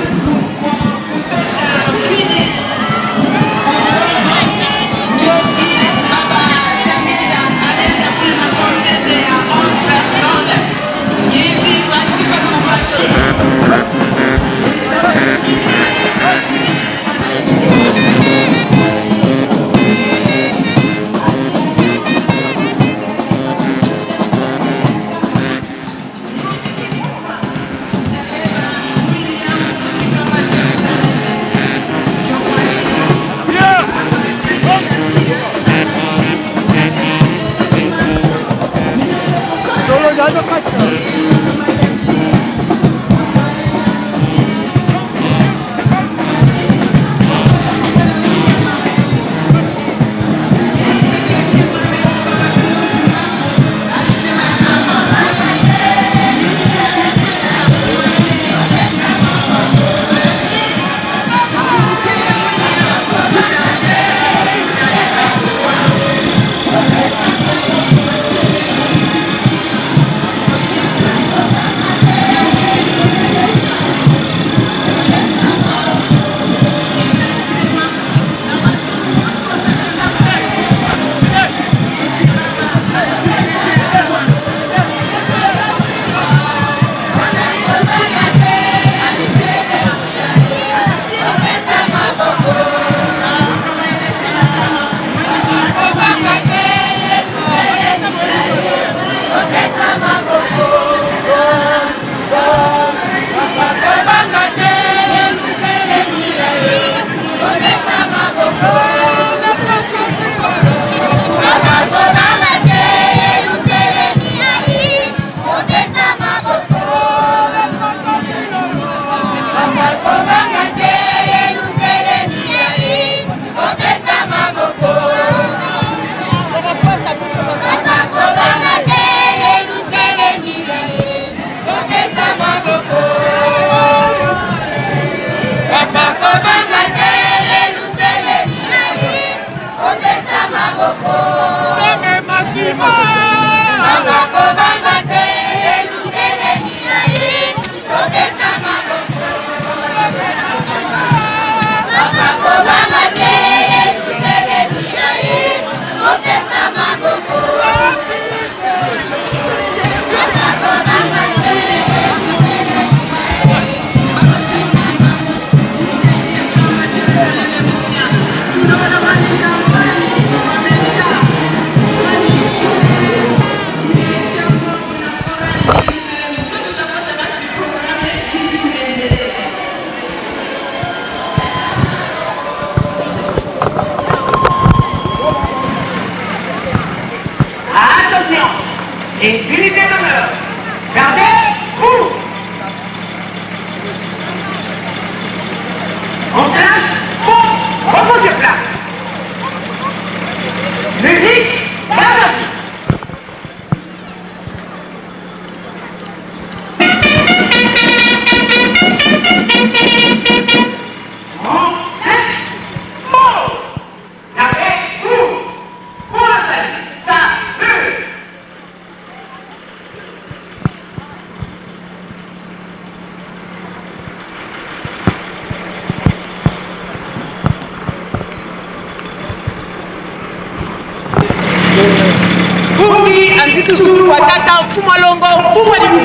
kwa kutosha kwine. Ndio ile Baba Diangienda alienda kule na kondete ya onze personnes. Ngizi watika kumashi. Attention, les unités d'honneur, gardez-vous. En place, pour, repos sur place. Musique, balade. Mpungi a nzitusu kwa tata Mfumu a Longo, Mfumu a Dibu.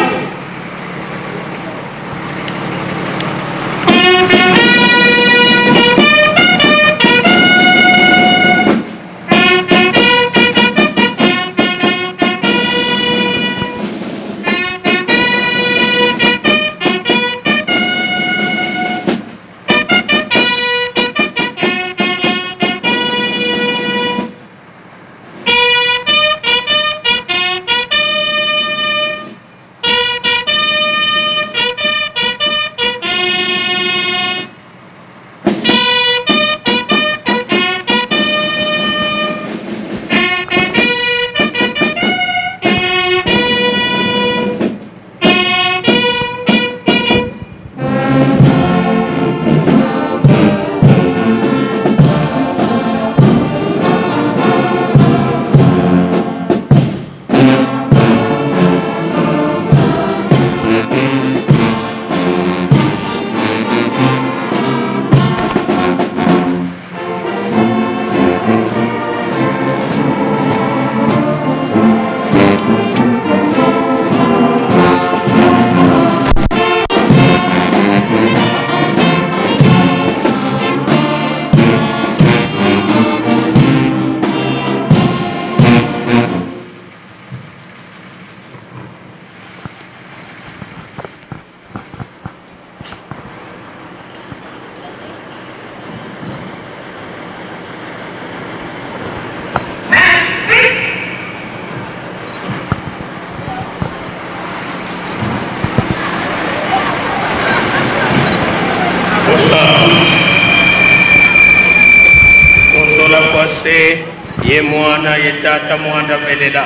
Se ye Mwana ye Tata Mwanda Velela.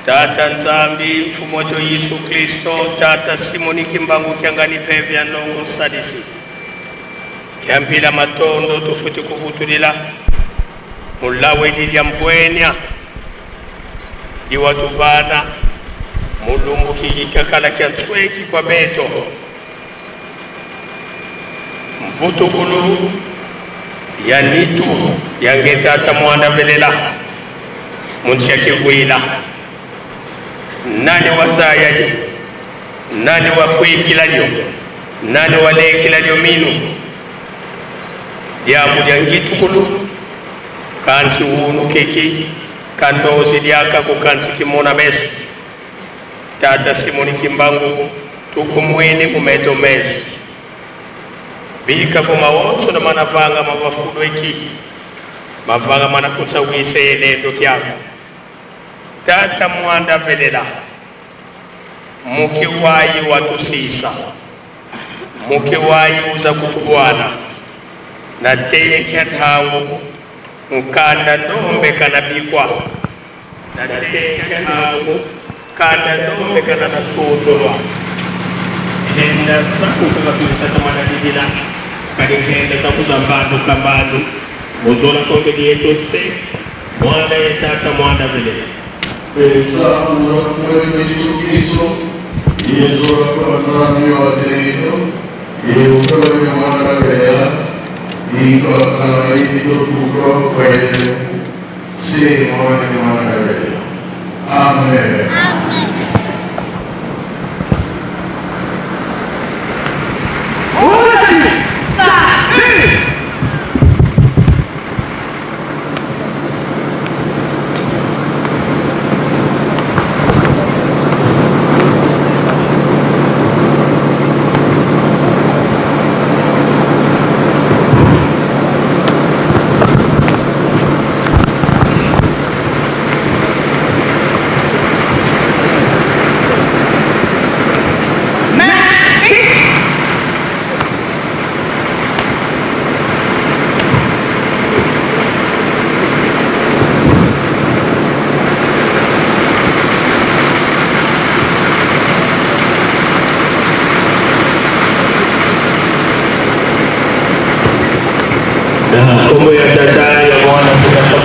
Tata Nzambi, Mfumu eto Yesu Kristo, Tata Simoni Kimbangu Kiangani Mpeve ya Nlongo Nsadisi, kia mpila matondo tufwete kuvutudila mu lawa edi dia mbwenia di watuvana mu lumbu ki kakala kia nsweki kwa beto. Mvutukulu ya nitu ya nge Tata Mwanda Velela mu nsi ya kivwila. Nani wazaya dio? Nani wakwikila dio? Nani walekila dio minu? Diambu dia ngitukulu, kansi wunu keki ka ndozi diaka ko, kansi kimona meso. Tata Simoni Kimbangu, tukumwene mu meto meso. Bika vo mawonso na mana vanga ma vafulu eki, mavanga mana kunsawisa ye lendo kiaku. Tata Mwanda Velela, muke wayi watusisa, muke wayi uza kutubwana. Na teye kia ntangu, nkanda ndombe kana bikwa. Na teye kia ntangu, nkanda ndombe kana sutulwa. Nkenda zaku kaka tutatamana didila, kadi nkenda zaku za mbandu ka mbandu, mu zola konde dieto se, Mwana ye Tata Mwanda Velela. Pesa mura mura Yesu Kristo, ye zola kwa nami wa zeno, ye ukala ya Mwanda Velela, ni kwa kana yeto tukwa kwa yeye, se Mwana ye Mwanda Velela. Amen. Na nkombo ya Tata, ya Mwana, mpe ya Tata.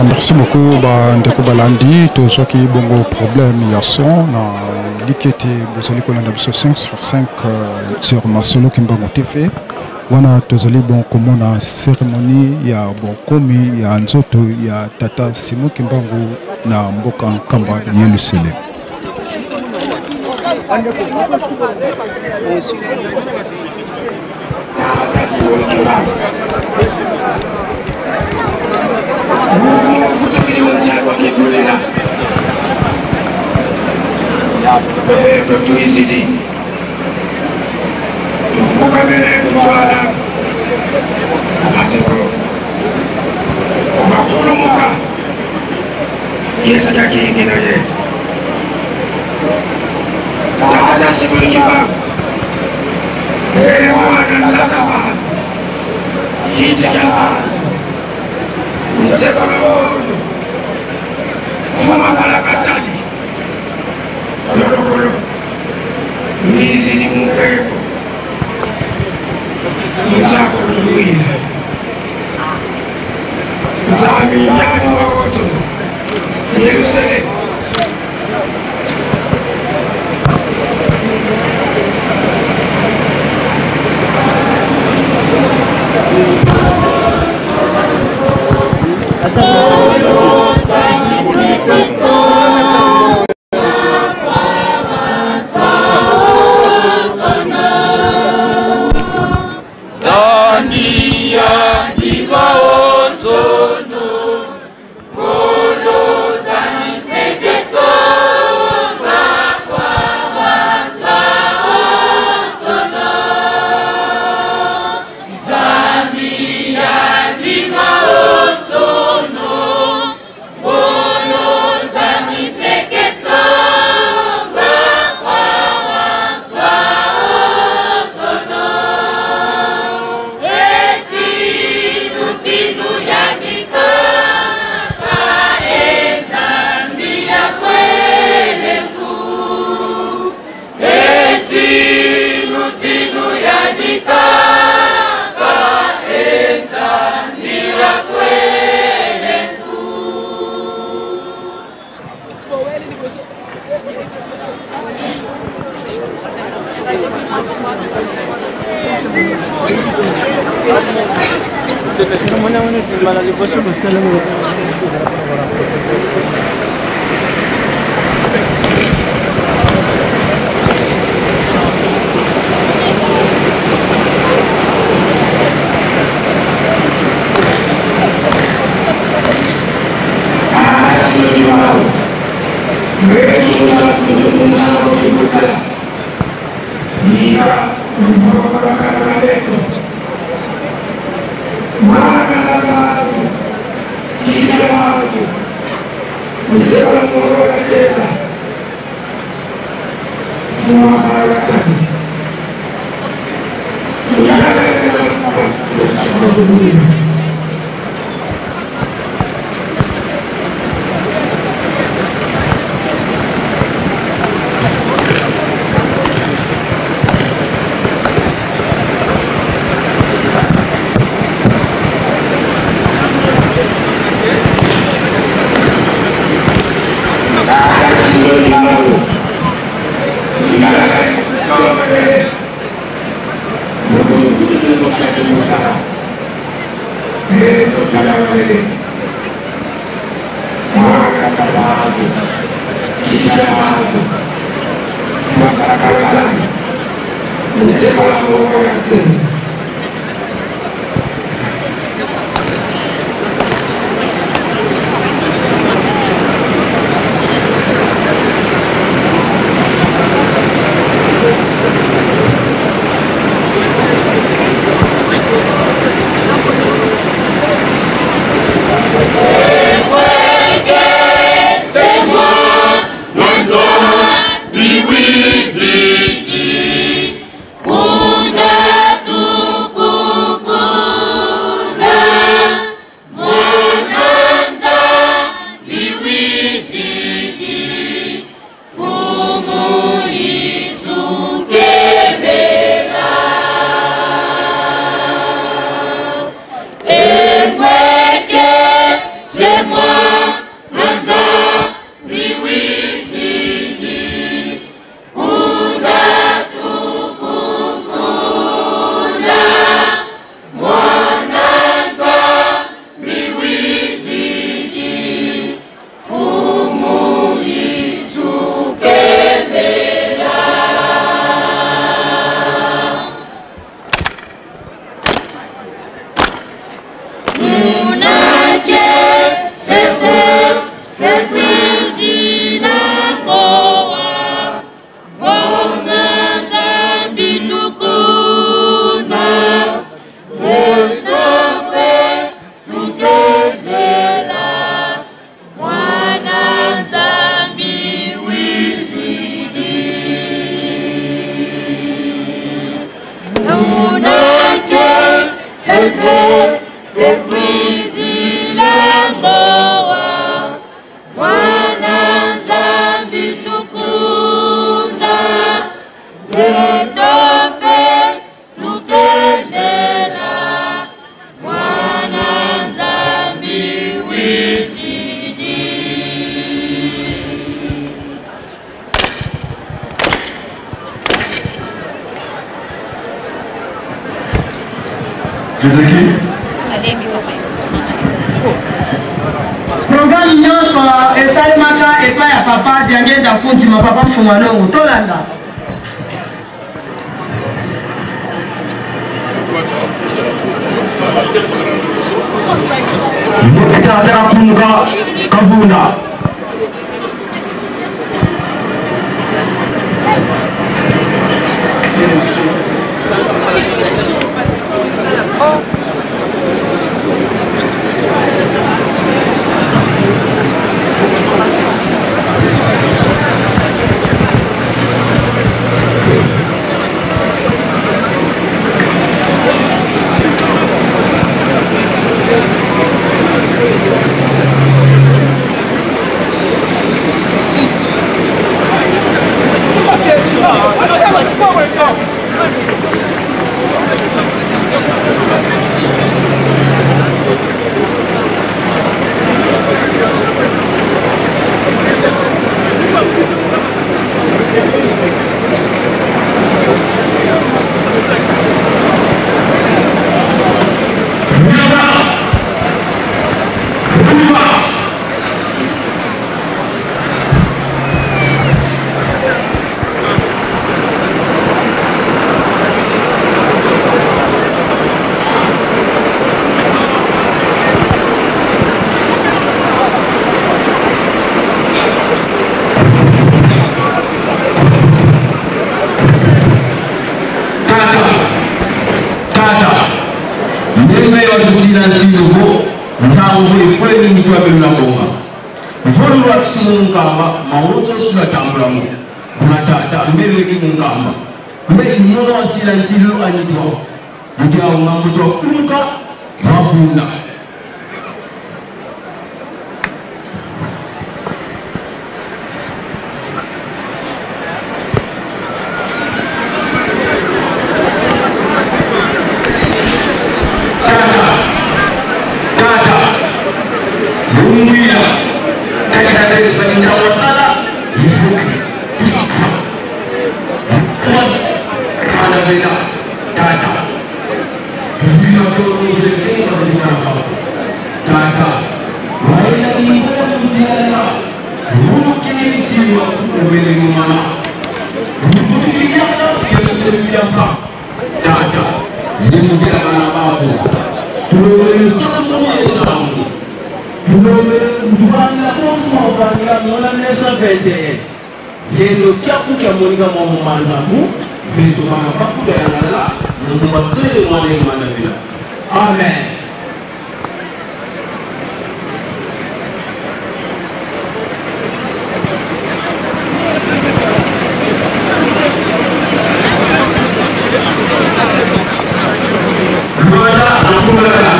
Merci beaucoup, ba ndeko balandi. Tozwaki bongo problème ya son, naliki ete bozali kolanda biso cinq sur cinq, euh, sur Marcelo Kimbangu T V. Wana tozali bon komona cérémonie ya bokomi ya nzoto ya tata Simon Kimbangu na mboka nkamba Yelusele. Yesu kakingila ye. Tata Simon Kimbangu. Ele mwana ntaka bantu. Kiti kya bantu. Nteko na wono. Mfumu Mbalakatadi. Kolokolo. Mizi ni mukeko. Nzako luwila. Nzambi yani wa woto. Yerusalemu. Programme nyonso esalemaka epai ya papa Diangienda Kundima, papa Mfumu a Longo. Tolanda. Tata Kunga Kavunda. Tata, tata, ndenge yo tusila nsilu vo, ntangu ifwene ni kwa belu na bonga. Mvolo wa kisu mu Nkamba, mawonso sula tambula mo. Buna tata, mbele ki mu Nkamba. Mbe mono wasila nsilu anitwa. Mudia unga mutu wa kunka, wa bunda. Tata, tata, bumwila, tata, tata, tata, tata, tata, tata, tata, tata, tata, Tata, wayina ni bwana mzalana, wukili siwa kubele mumana. Wukutikiyaka ya kusembila mpa. Tata, ni mubila bana baku. Tulomele nsambu ye nsambu. Tulomele nduvana kwa mwa vanila mona nesa vente. Lendo kiaku kiamonika mwa mu manza mu, beto bana baku bayangalala, mu mbasele mwana ye mwana bila. Amen. Rwanda, Angola.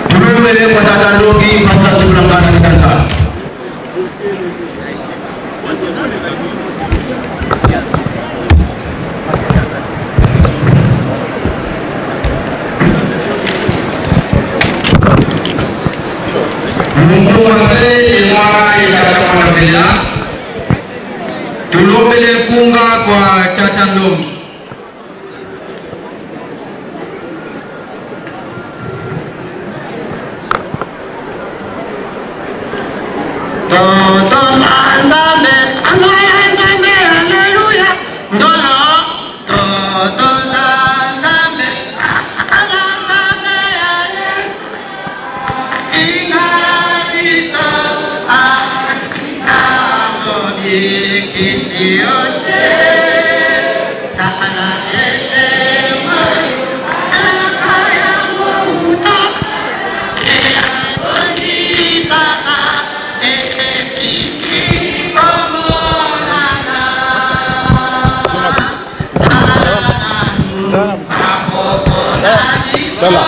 Tulombele kwa tata Ndombi, basa tula ngana kata. Mu nkumbu a se ye mwana ye tata mwana vela. Tulombele nkunga kwa tata Ndombi. Toto na Nzambe, Nzambe, Nzambe, aleluya. Ndolo, toto na Nzambe, Nzambe, aleluya. Tala.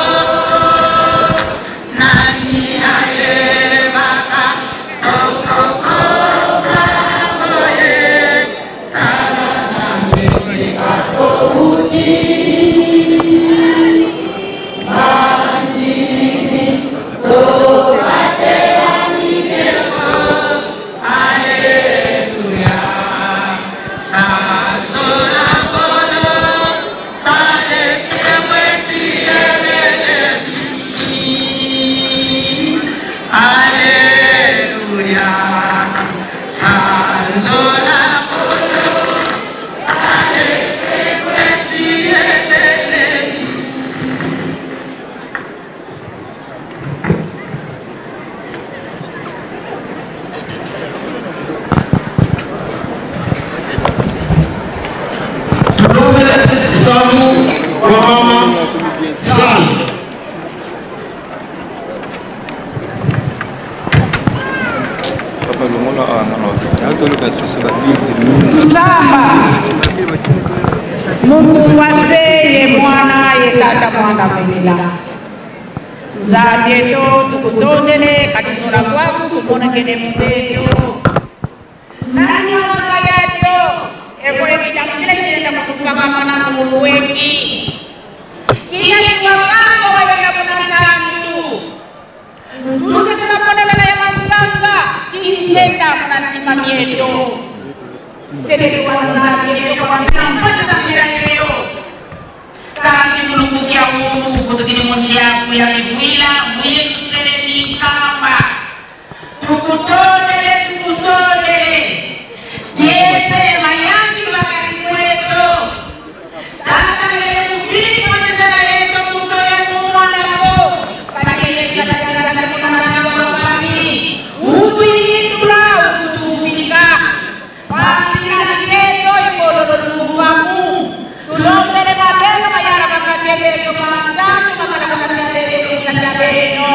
Tulombele nsambu kwa mama Sali. Tusamba. Mu nkumbu a se ye mwana ye tata mwana vela. Nzambi eto, tukutondele, kadi zola kwaku kumonekene mu beto. Nani wa nza yeto, evo e kidia kile kienda kutukangamana mu luweki? Kina kiwa kanga wayenda kuna ntandu. Tuze tuna monela ya mansanga, kintenda muna ntima mieto. Selele wa Nzambi eto, kwa nzila mpasi za mpila yeyo. Kansi mu lumbu kia wunu, bu tutini mu nsi yaku ya kivwila, mu Yesu sele ni Nkamba. Tukutondele, tukutondele. Yese mayambi makati mweto. Tata, ngeye muvili kwa nzila yeto, kutoya mu mwana ko. Bakele sala sala kuna mwana wa basi. Utu yindula, utu tuvika. Basi na yeto ikolo luluvamu. Tulombele mabenga mayala makati beto, mantantu makala makati ya lelo, sa ya beno.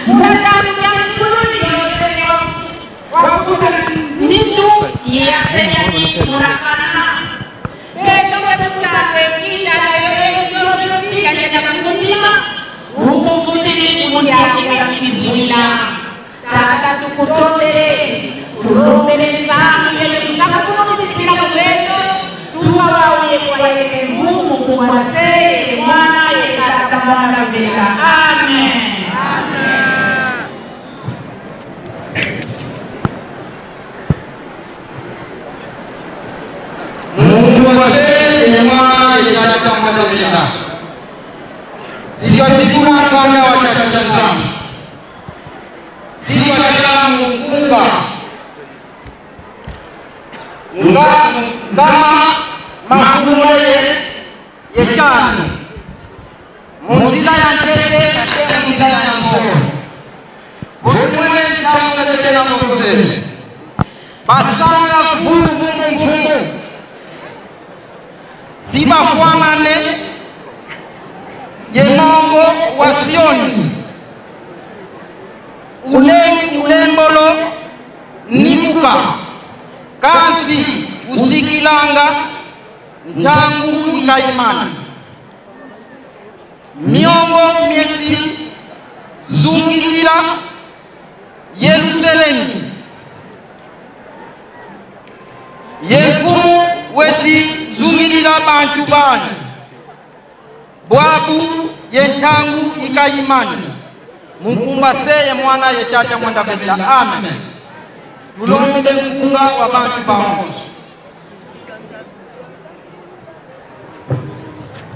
Muna tantu ya nkulu ni yo, Señor. Wakuta nitu ya Señor ni muna kana. Beto betuta kwe kita na yo, yo, yo, yo, ya, ya, ya, kundima. Ukuvutini kundia kuya kivwila. Tata, tukutondele, tulombele nsangu ye lusaka kuno bisina mu beto, tuwa wau ye kwa ye Mfumu, kwa se ye Mwana ye Tata Mwana Vela. Amen. Siwa sikula nganda wa tata Nzambi. Siwa sikula mu nkunga. Nga-, ngama makumole ye, ye tanu. Mu nzila ya ntete, ate mu nzila ya nsolo. Vo tumwene ntangu na tete na mokotele. Basanga vuvu mu mfumu. Si bafwamane ye mongo wa Sioni. Ule-, ulembolo nikuka. Kansi usikilanga ntangu ikayimana. Miongo mieti zungidila Yerusalemi. Ye mfumu weti zungidila bantu bani. Bwabu ye ntangu ikayimana. Mu nkumbu a Se ye Mwana ye Tata Mwanda Bebila. Amen. Tulombele nkunga wa bantu bawonso.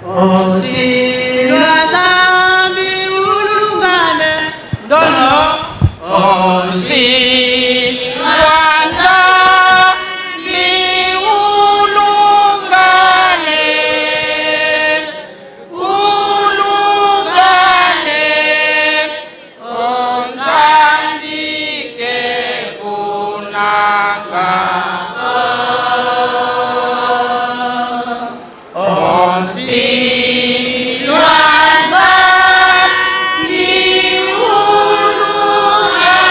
O nsi lwa Nzambi ulungane, ndono. O nsi lwa Nzambi ulungane, ulungane. O Nzambi ke vunanga. O nsi lwa Nzambi ulungane,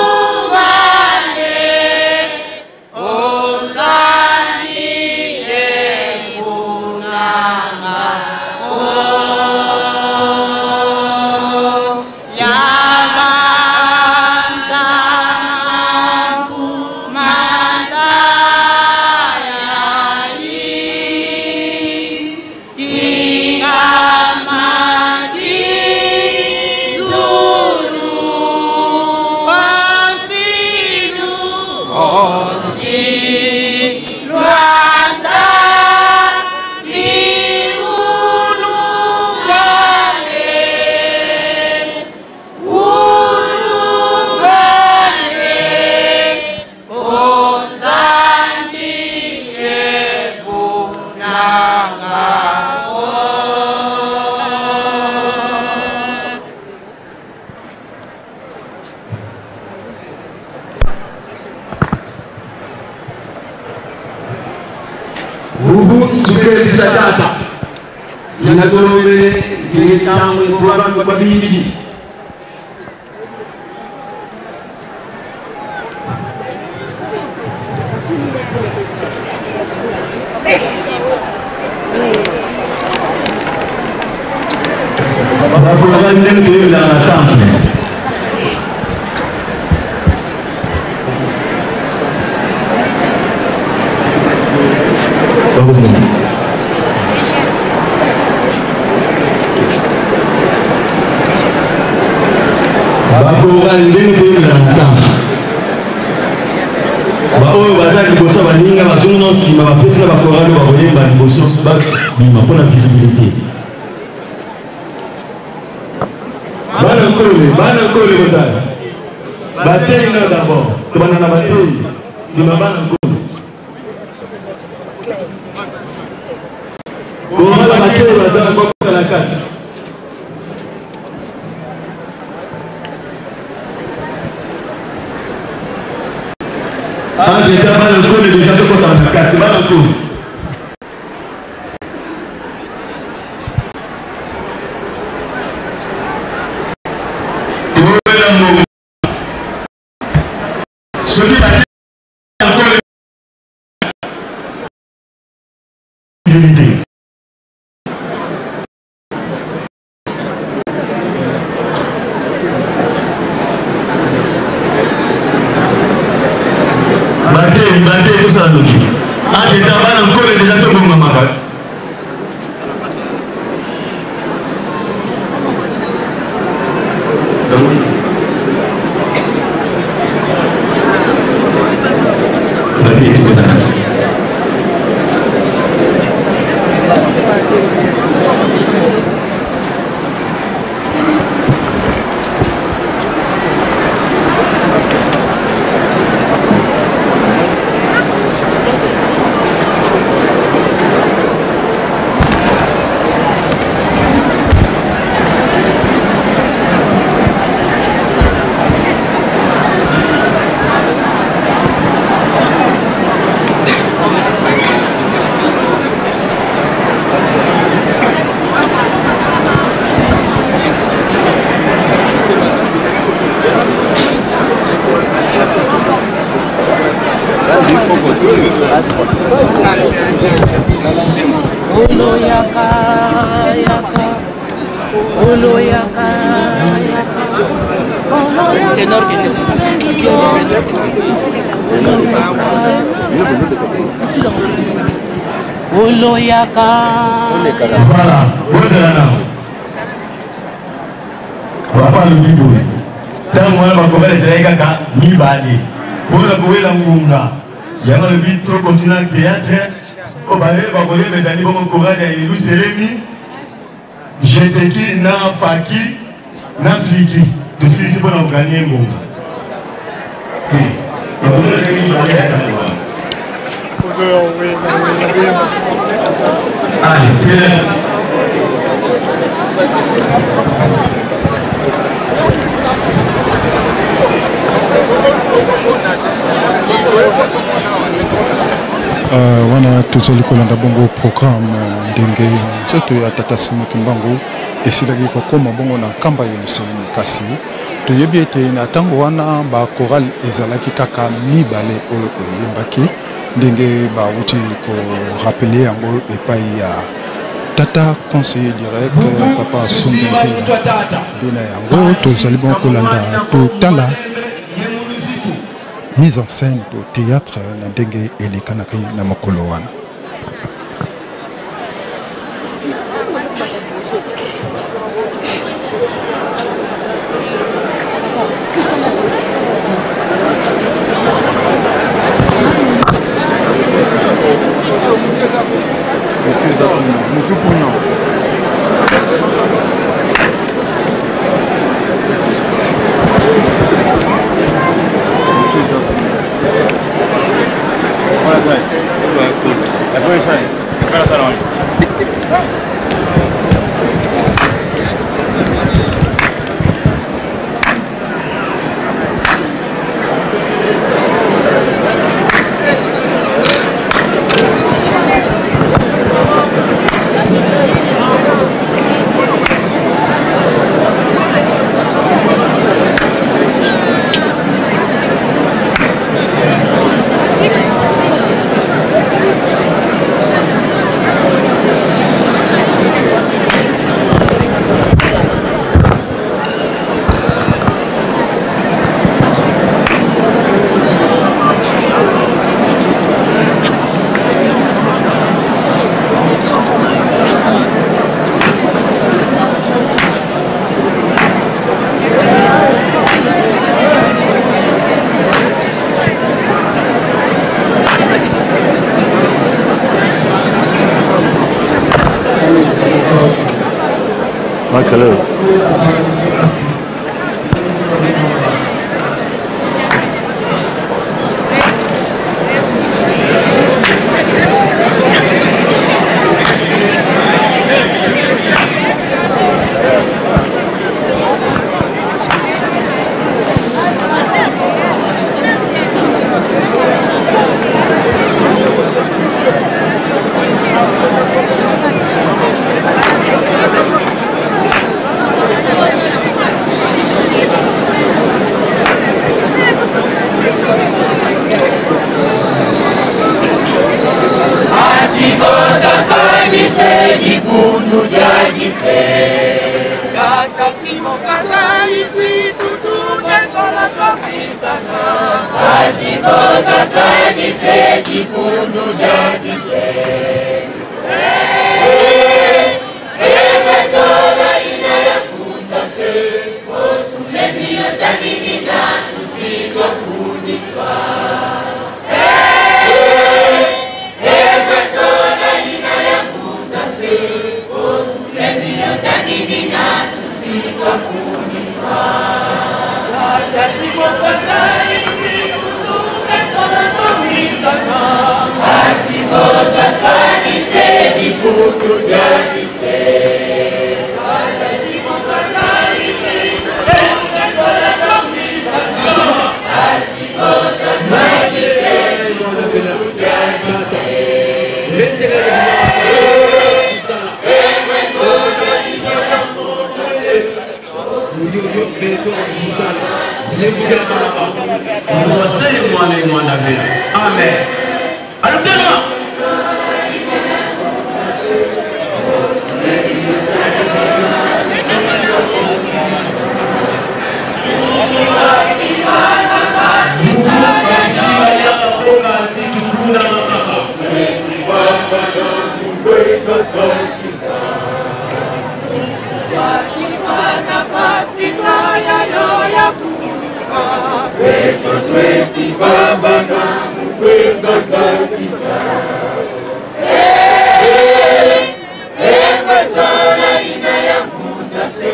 ulungane. O Nzambi ke vunanga. O ya banza maku manza ya yi. Kingama kizulu, o nsi lu, o nsi lwa Nzambi ulungane, ulungane. O Nzambi ke vunanga. O bubu nsuke bisa tata. Yana tolobele, ngenge ntangu, programme kwa bibidi. Bakula ndenge toyebela na temple. Bakula ndenge toyebela na temple. Baoyo baza liboso, baninga bazongi na nsima, bapesi na bakorale bakoyemba liboso, babima mpo na visibilité. Bana nkole, bana nkole bozala. Bateyi na d'abord. Tobanda na bateyi. Nsima bana nkole. Komala bateyi baza kota na kati. Ah, déjà, bana nkole, déjà tokota na kati. Bana nkole. Soki ba-, Olo yaka, yaka. Olo yaka, yaka. Tenor, tenor. Olo yaka. Voilà, bozela nao. Papa alobi boye, ntango wana ba chorale ezalaki kaka mibale. Mpo na kowela ngonga, yango alobi to continue na théâtre, oyo baye bakoyemba ezali bongo chorale ya Yelusalemi, Jeteki na Faki na Fliki. Tosilisi mpo na koganye ngonga. Eh, Allez, Pierre. Euh, wana tozali kolanda bongo programme, euh, ndenge nzoto ya Tata Simon Kimbangu esilaki kokoma bongo na nkamba ya Yelusalemi. Kasi toyebi ete na ntango wana ba chorale ezalaki kaka mibale oyo eyembaki, ndenge bauti korapele yango epai ya tata conseiller direct, Papa Songa Nzinga. Nde na yango tozali bongo kolanda, totala mise en scène to théâtre na ndenge elekanaki na mokolo wana. Makalo. Asi vota kani se dibundu diadi se. Tata Simon Kazali si tutuna kola tokisana. Asi vota kani se dibundu diadi se. Eh, eh, matola ina ya kuta se. Otu lemi yo tanini na tusindo fundiswa. Eh, eh, matola ina ya kuta se. Amen. Allons, beto tweti vava na mukwenga za kisa. Eh, eh, eh, nzola ina ya mbuta se,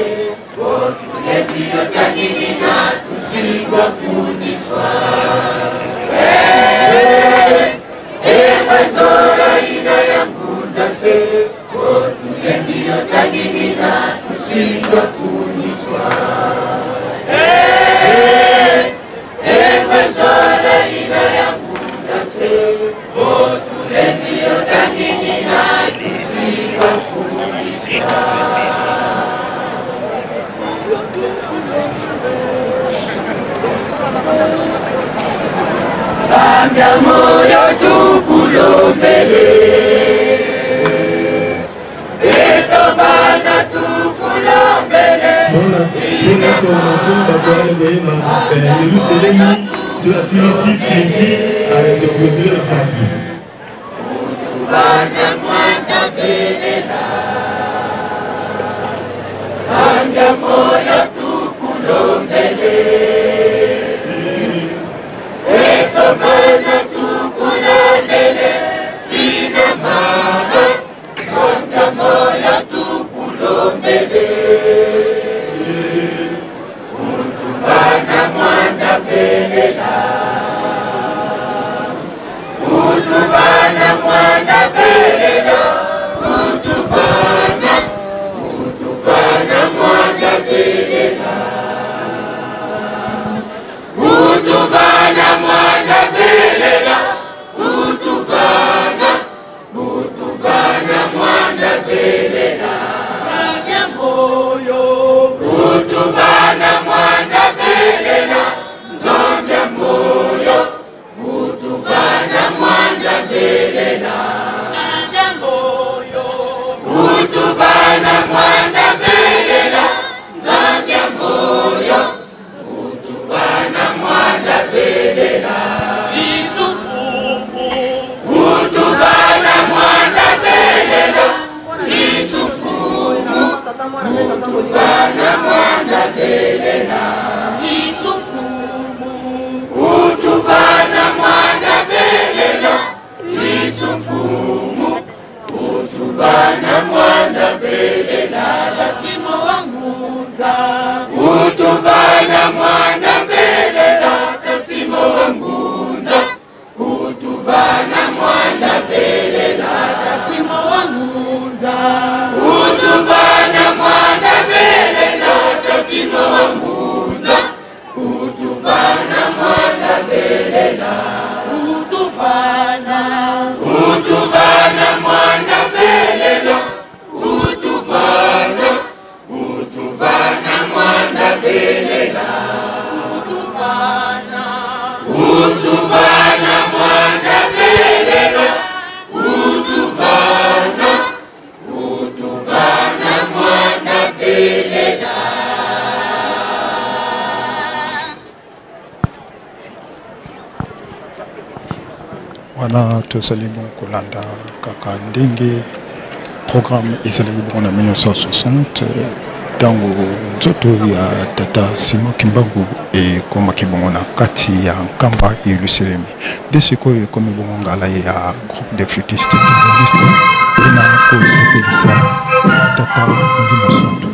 vo tulembi yo tangi nina tusi kufundiswa. Eh, eh, eh, nzola ina ya mbuta se, vo tulembi yo tangi nina tusi kufundiswa. Eh, eh, eh, nzola ina ya mbuta se, vo tulembi yo tangi nina tusi kufundiswa. Nzambi ya moyo tukulombele. Beto vana tukulombele. Pour la, pour l'information, bato bale koyeba, eh, Yelusalemi, si basilisi fini, eh, de clôturer la faki. Vana mwanda velela. Nzambi ya moyo tukulombele. Beto vana tukulombele. Fina mama. Nzambi ya moyo tukulombele. Vutuvana mwanda velela. Vutuvana mwanda velela. Vutuvana. Vutuvana mwanda velela. Vutuvana mwanda velela. Vutuvana. Vutuvana mwanda velela. Nzambi ya moyo. Vutuvana mwanda velela. Nzambi ya moyo. Vutuvana mwanda velela. Nzambi ya moyo. Vutuvana mwanda velela. Nzambi ya moyo. Vutuvana mwanda velela. Yesu Mfumu. Vutuvana mwanda velela. Yesu Mfumu. Vutuvana mwanda velela. Yesu Mfumu. Vutuvana mwanda velela. Yesu Mfumu. Vutuvana mwanda velela. Tata Simon wa Ngunza. Vutuvana mwanda velela. Tata Simon wa Ngunza. Vutuvana mwanda velela. Tata Simon wa Ngunza. Vutuvana mwanda velela. Tata Simon wa Ngunza. Vutuvana mwanda velela. Vutuvana. Vutuvana mwanda velela. Vutuvana. Vutuvana mwanda velela. Vutuvana. Vutuvana mwanda velela. Vutuvana. Vutuvana mwanda velela. Wana tozali bongo kolanda kaka ndenge programme ezalaki bongo na mille neuf cent soixante, ntango nzoto ya tata Simon Kimbangu ekomaki bongo na kati ya nkamba Yelusalemi. Nde sikoyo ekomi bongo ngala ya groupe de flûtistes kimbanguistes mpo na kosepelisa tata Molimo Santu.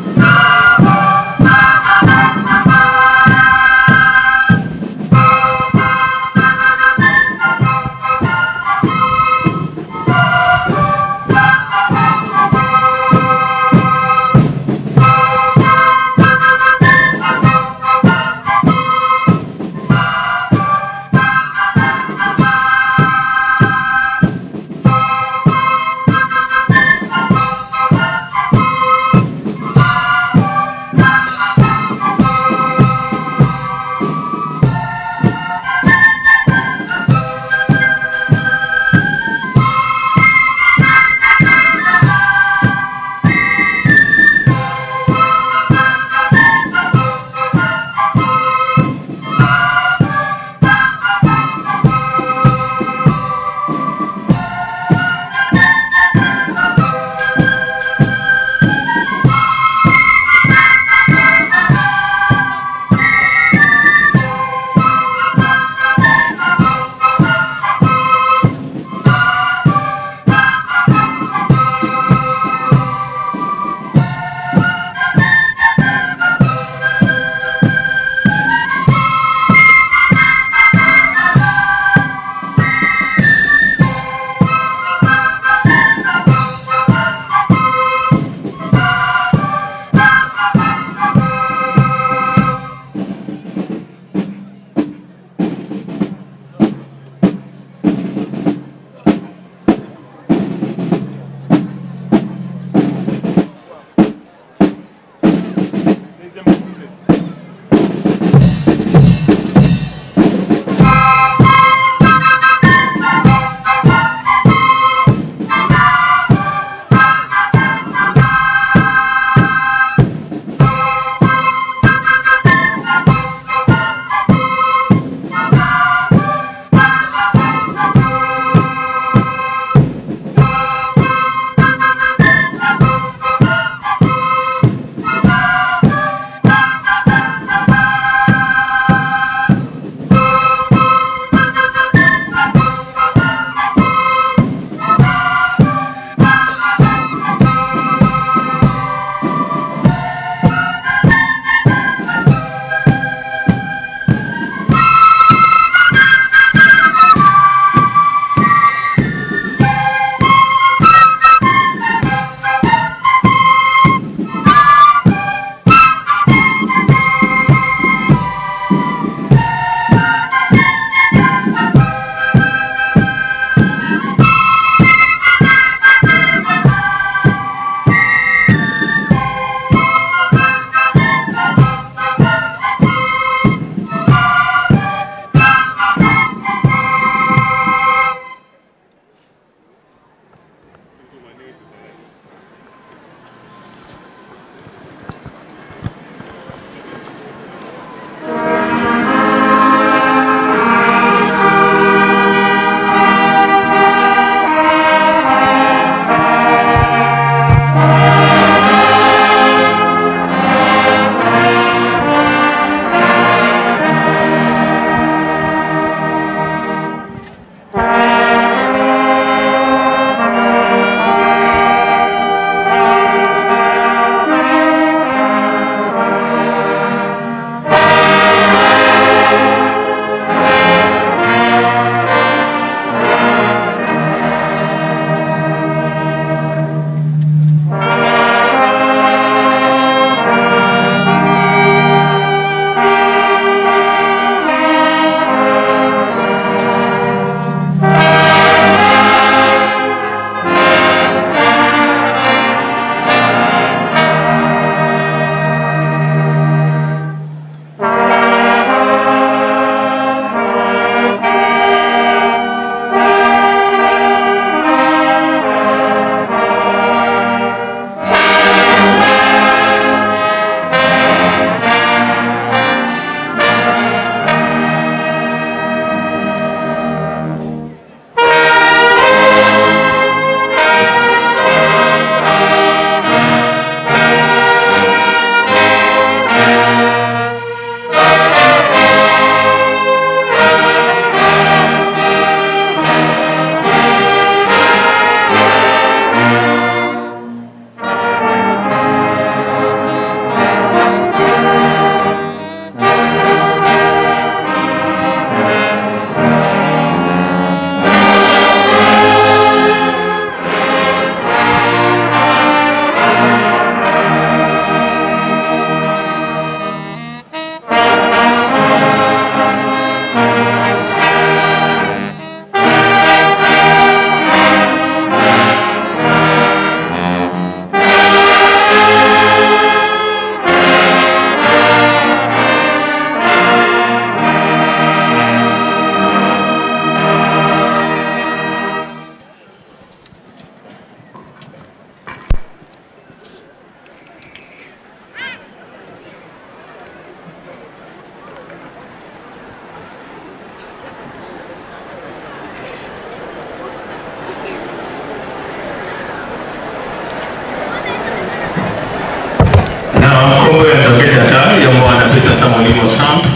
Ensemble,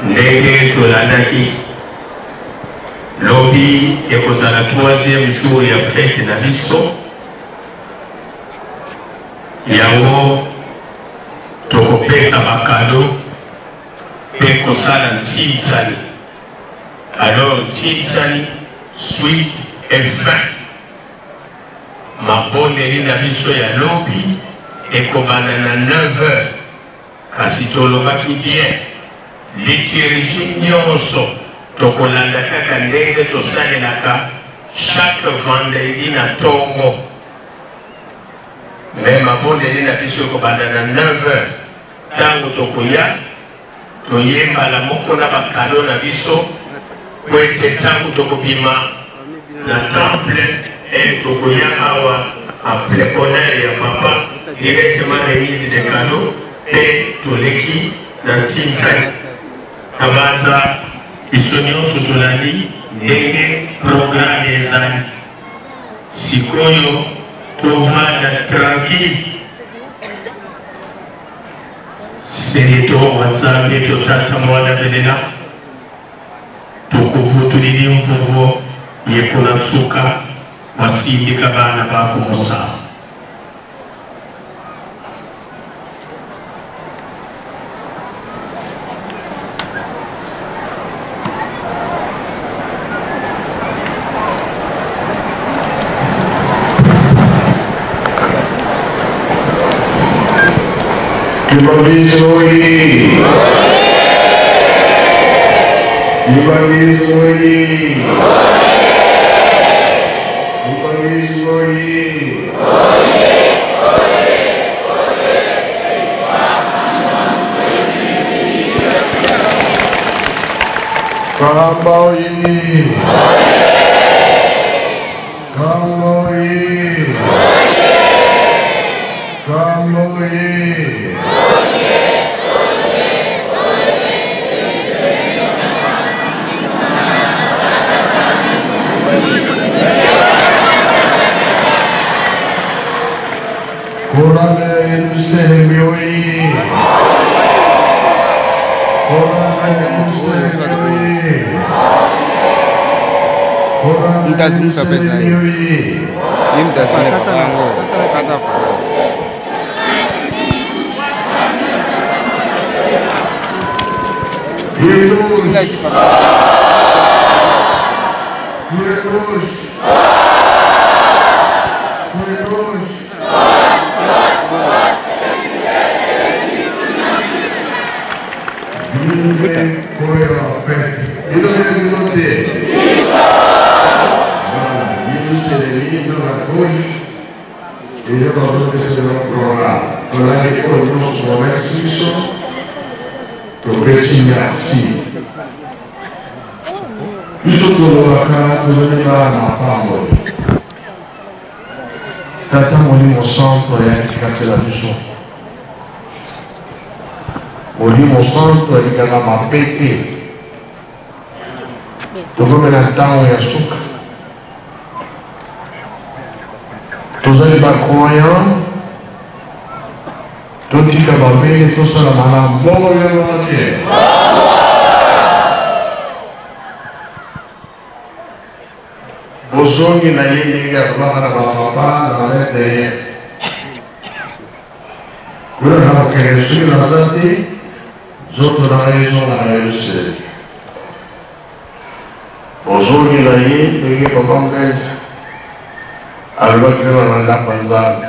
ndenge tolandaki, lobi ekozala troisième jour ya fête na biso. Yango tokopesa ba cadeaux mpe kosala ntinzani. Alors, ntinzani, suite et fin. Mabondeli na biso ya lobi ekobanda na neuf heures. Kasi tolobaki bien, liturgie nyonso tokolanda kaka ndenge tosalelaka chaque vendredi na tongo. Mais mabondeli na biso ekobanda na neuf heures. Ntango tokoya, toye mbala moko na ba cadeaux na biso, po ete ntango tokobima na temple, eh, tokoya awa après honneur ya papa, directement remise de cadeaux, mpe toleki na ntinzani. Kabanza biso nyonso tolandi ndenge programme ezali. Sikoyo tovanda tranquille. Se yeto wa Nzambi yeto, Tata, Mwana, Belela, tukuvutulidi mvuvu ye kuna nsuka, wasindika bana baku mu nsamu. Kimbanguismo oye! Kimbanguismo oye! Kimbanguismo oye! Nkamba oye! Nkamba oye! Nkamba oye! Korale ya Yelusalemi oye! Korale ya Yelusalemi oye! Korale ya Yelusalemi oye! Mtazunguka pesa hii. Ni mtazunguka pango. Kata. Pied gauche. Pied gauche. Pied gauche. Bino nde koya en fait. Bino nde bino te. Voilà, bino c'est les lignes dans la gauche. Eza bazoki se na programme. Tolaki oyo nyonso, merci biso. Topesi merci. Biso tolobaka tozali bana mapamboli. Tata Molimo Santo ayaki kati na biso. Molimo Santo alingaka mabe te. Tokomi na ntango ya suka. Tozali ba croyants, totika mabe, tosala malamu. Bongo ya bongo te. Bozongi na ye ndenge alobaka na ba papa na ba maitre ye. Kuna na kokende soki naza te, nzoto na ngai ezonga na Yelusalemi. Bozongi na ye ndenge papa Mbenza alobaki na na ndako ya Nzambe.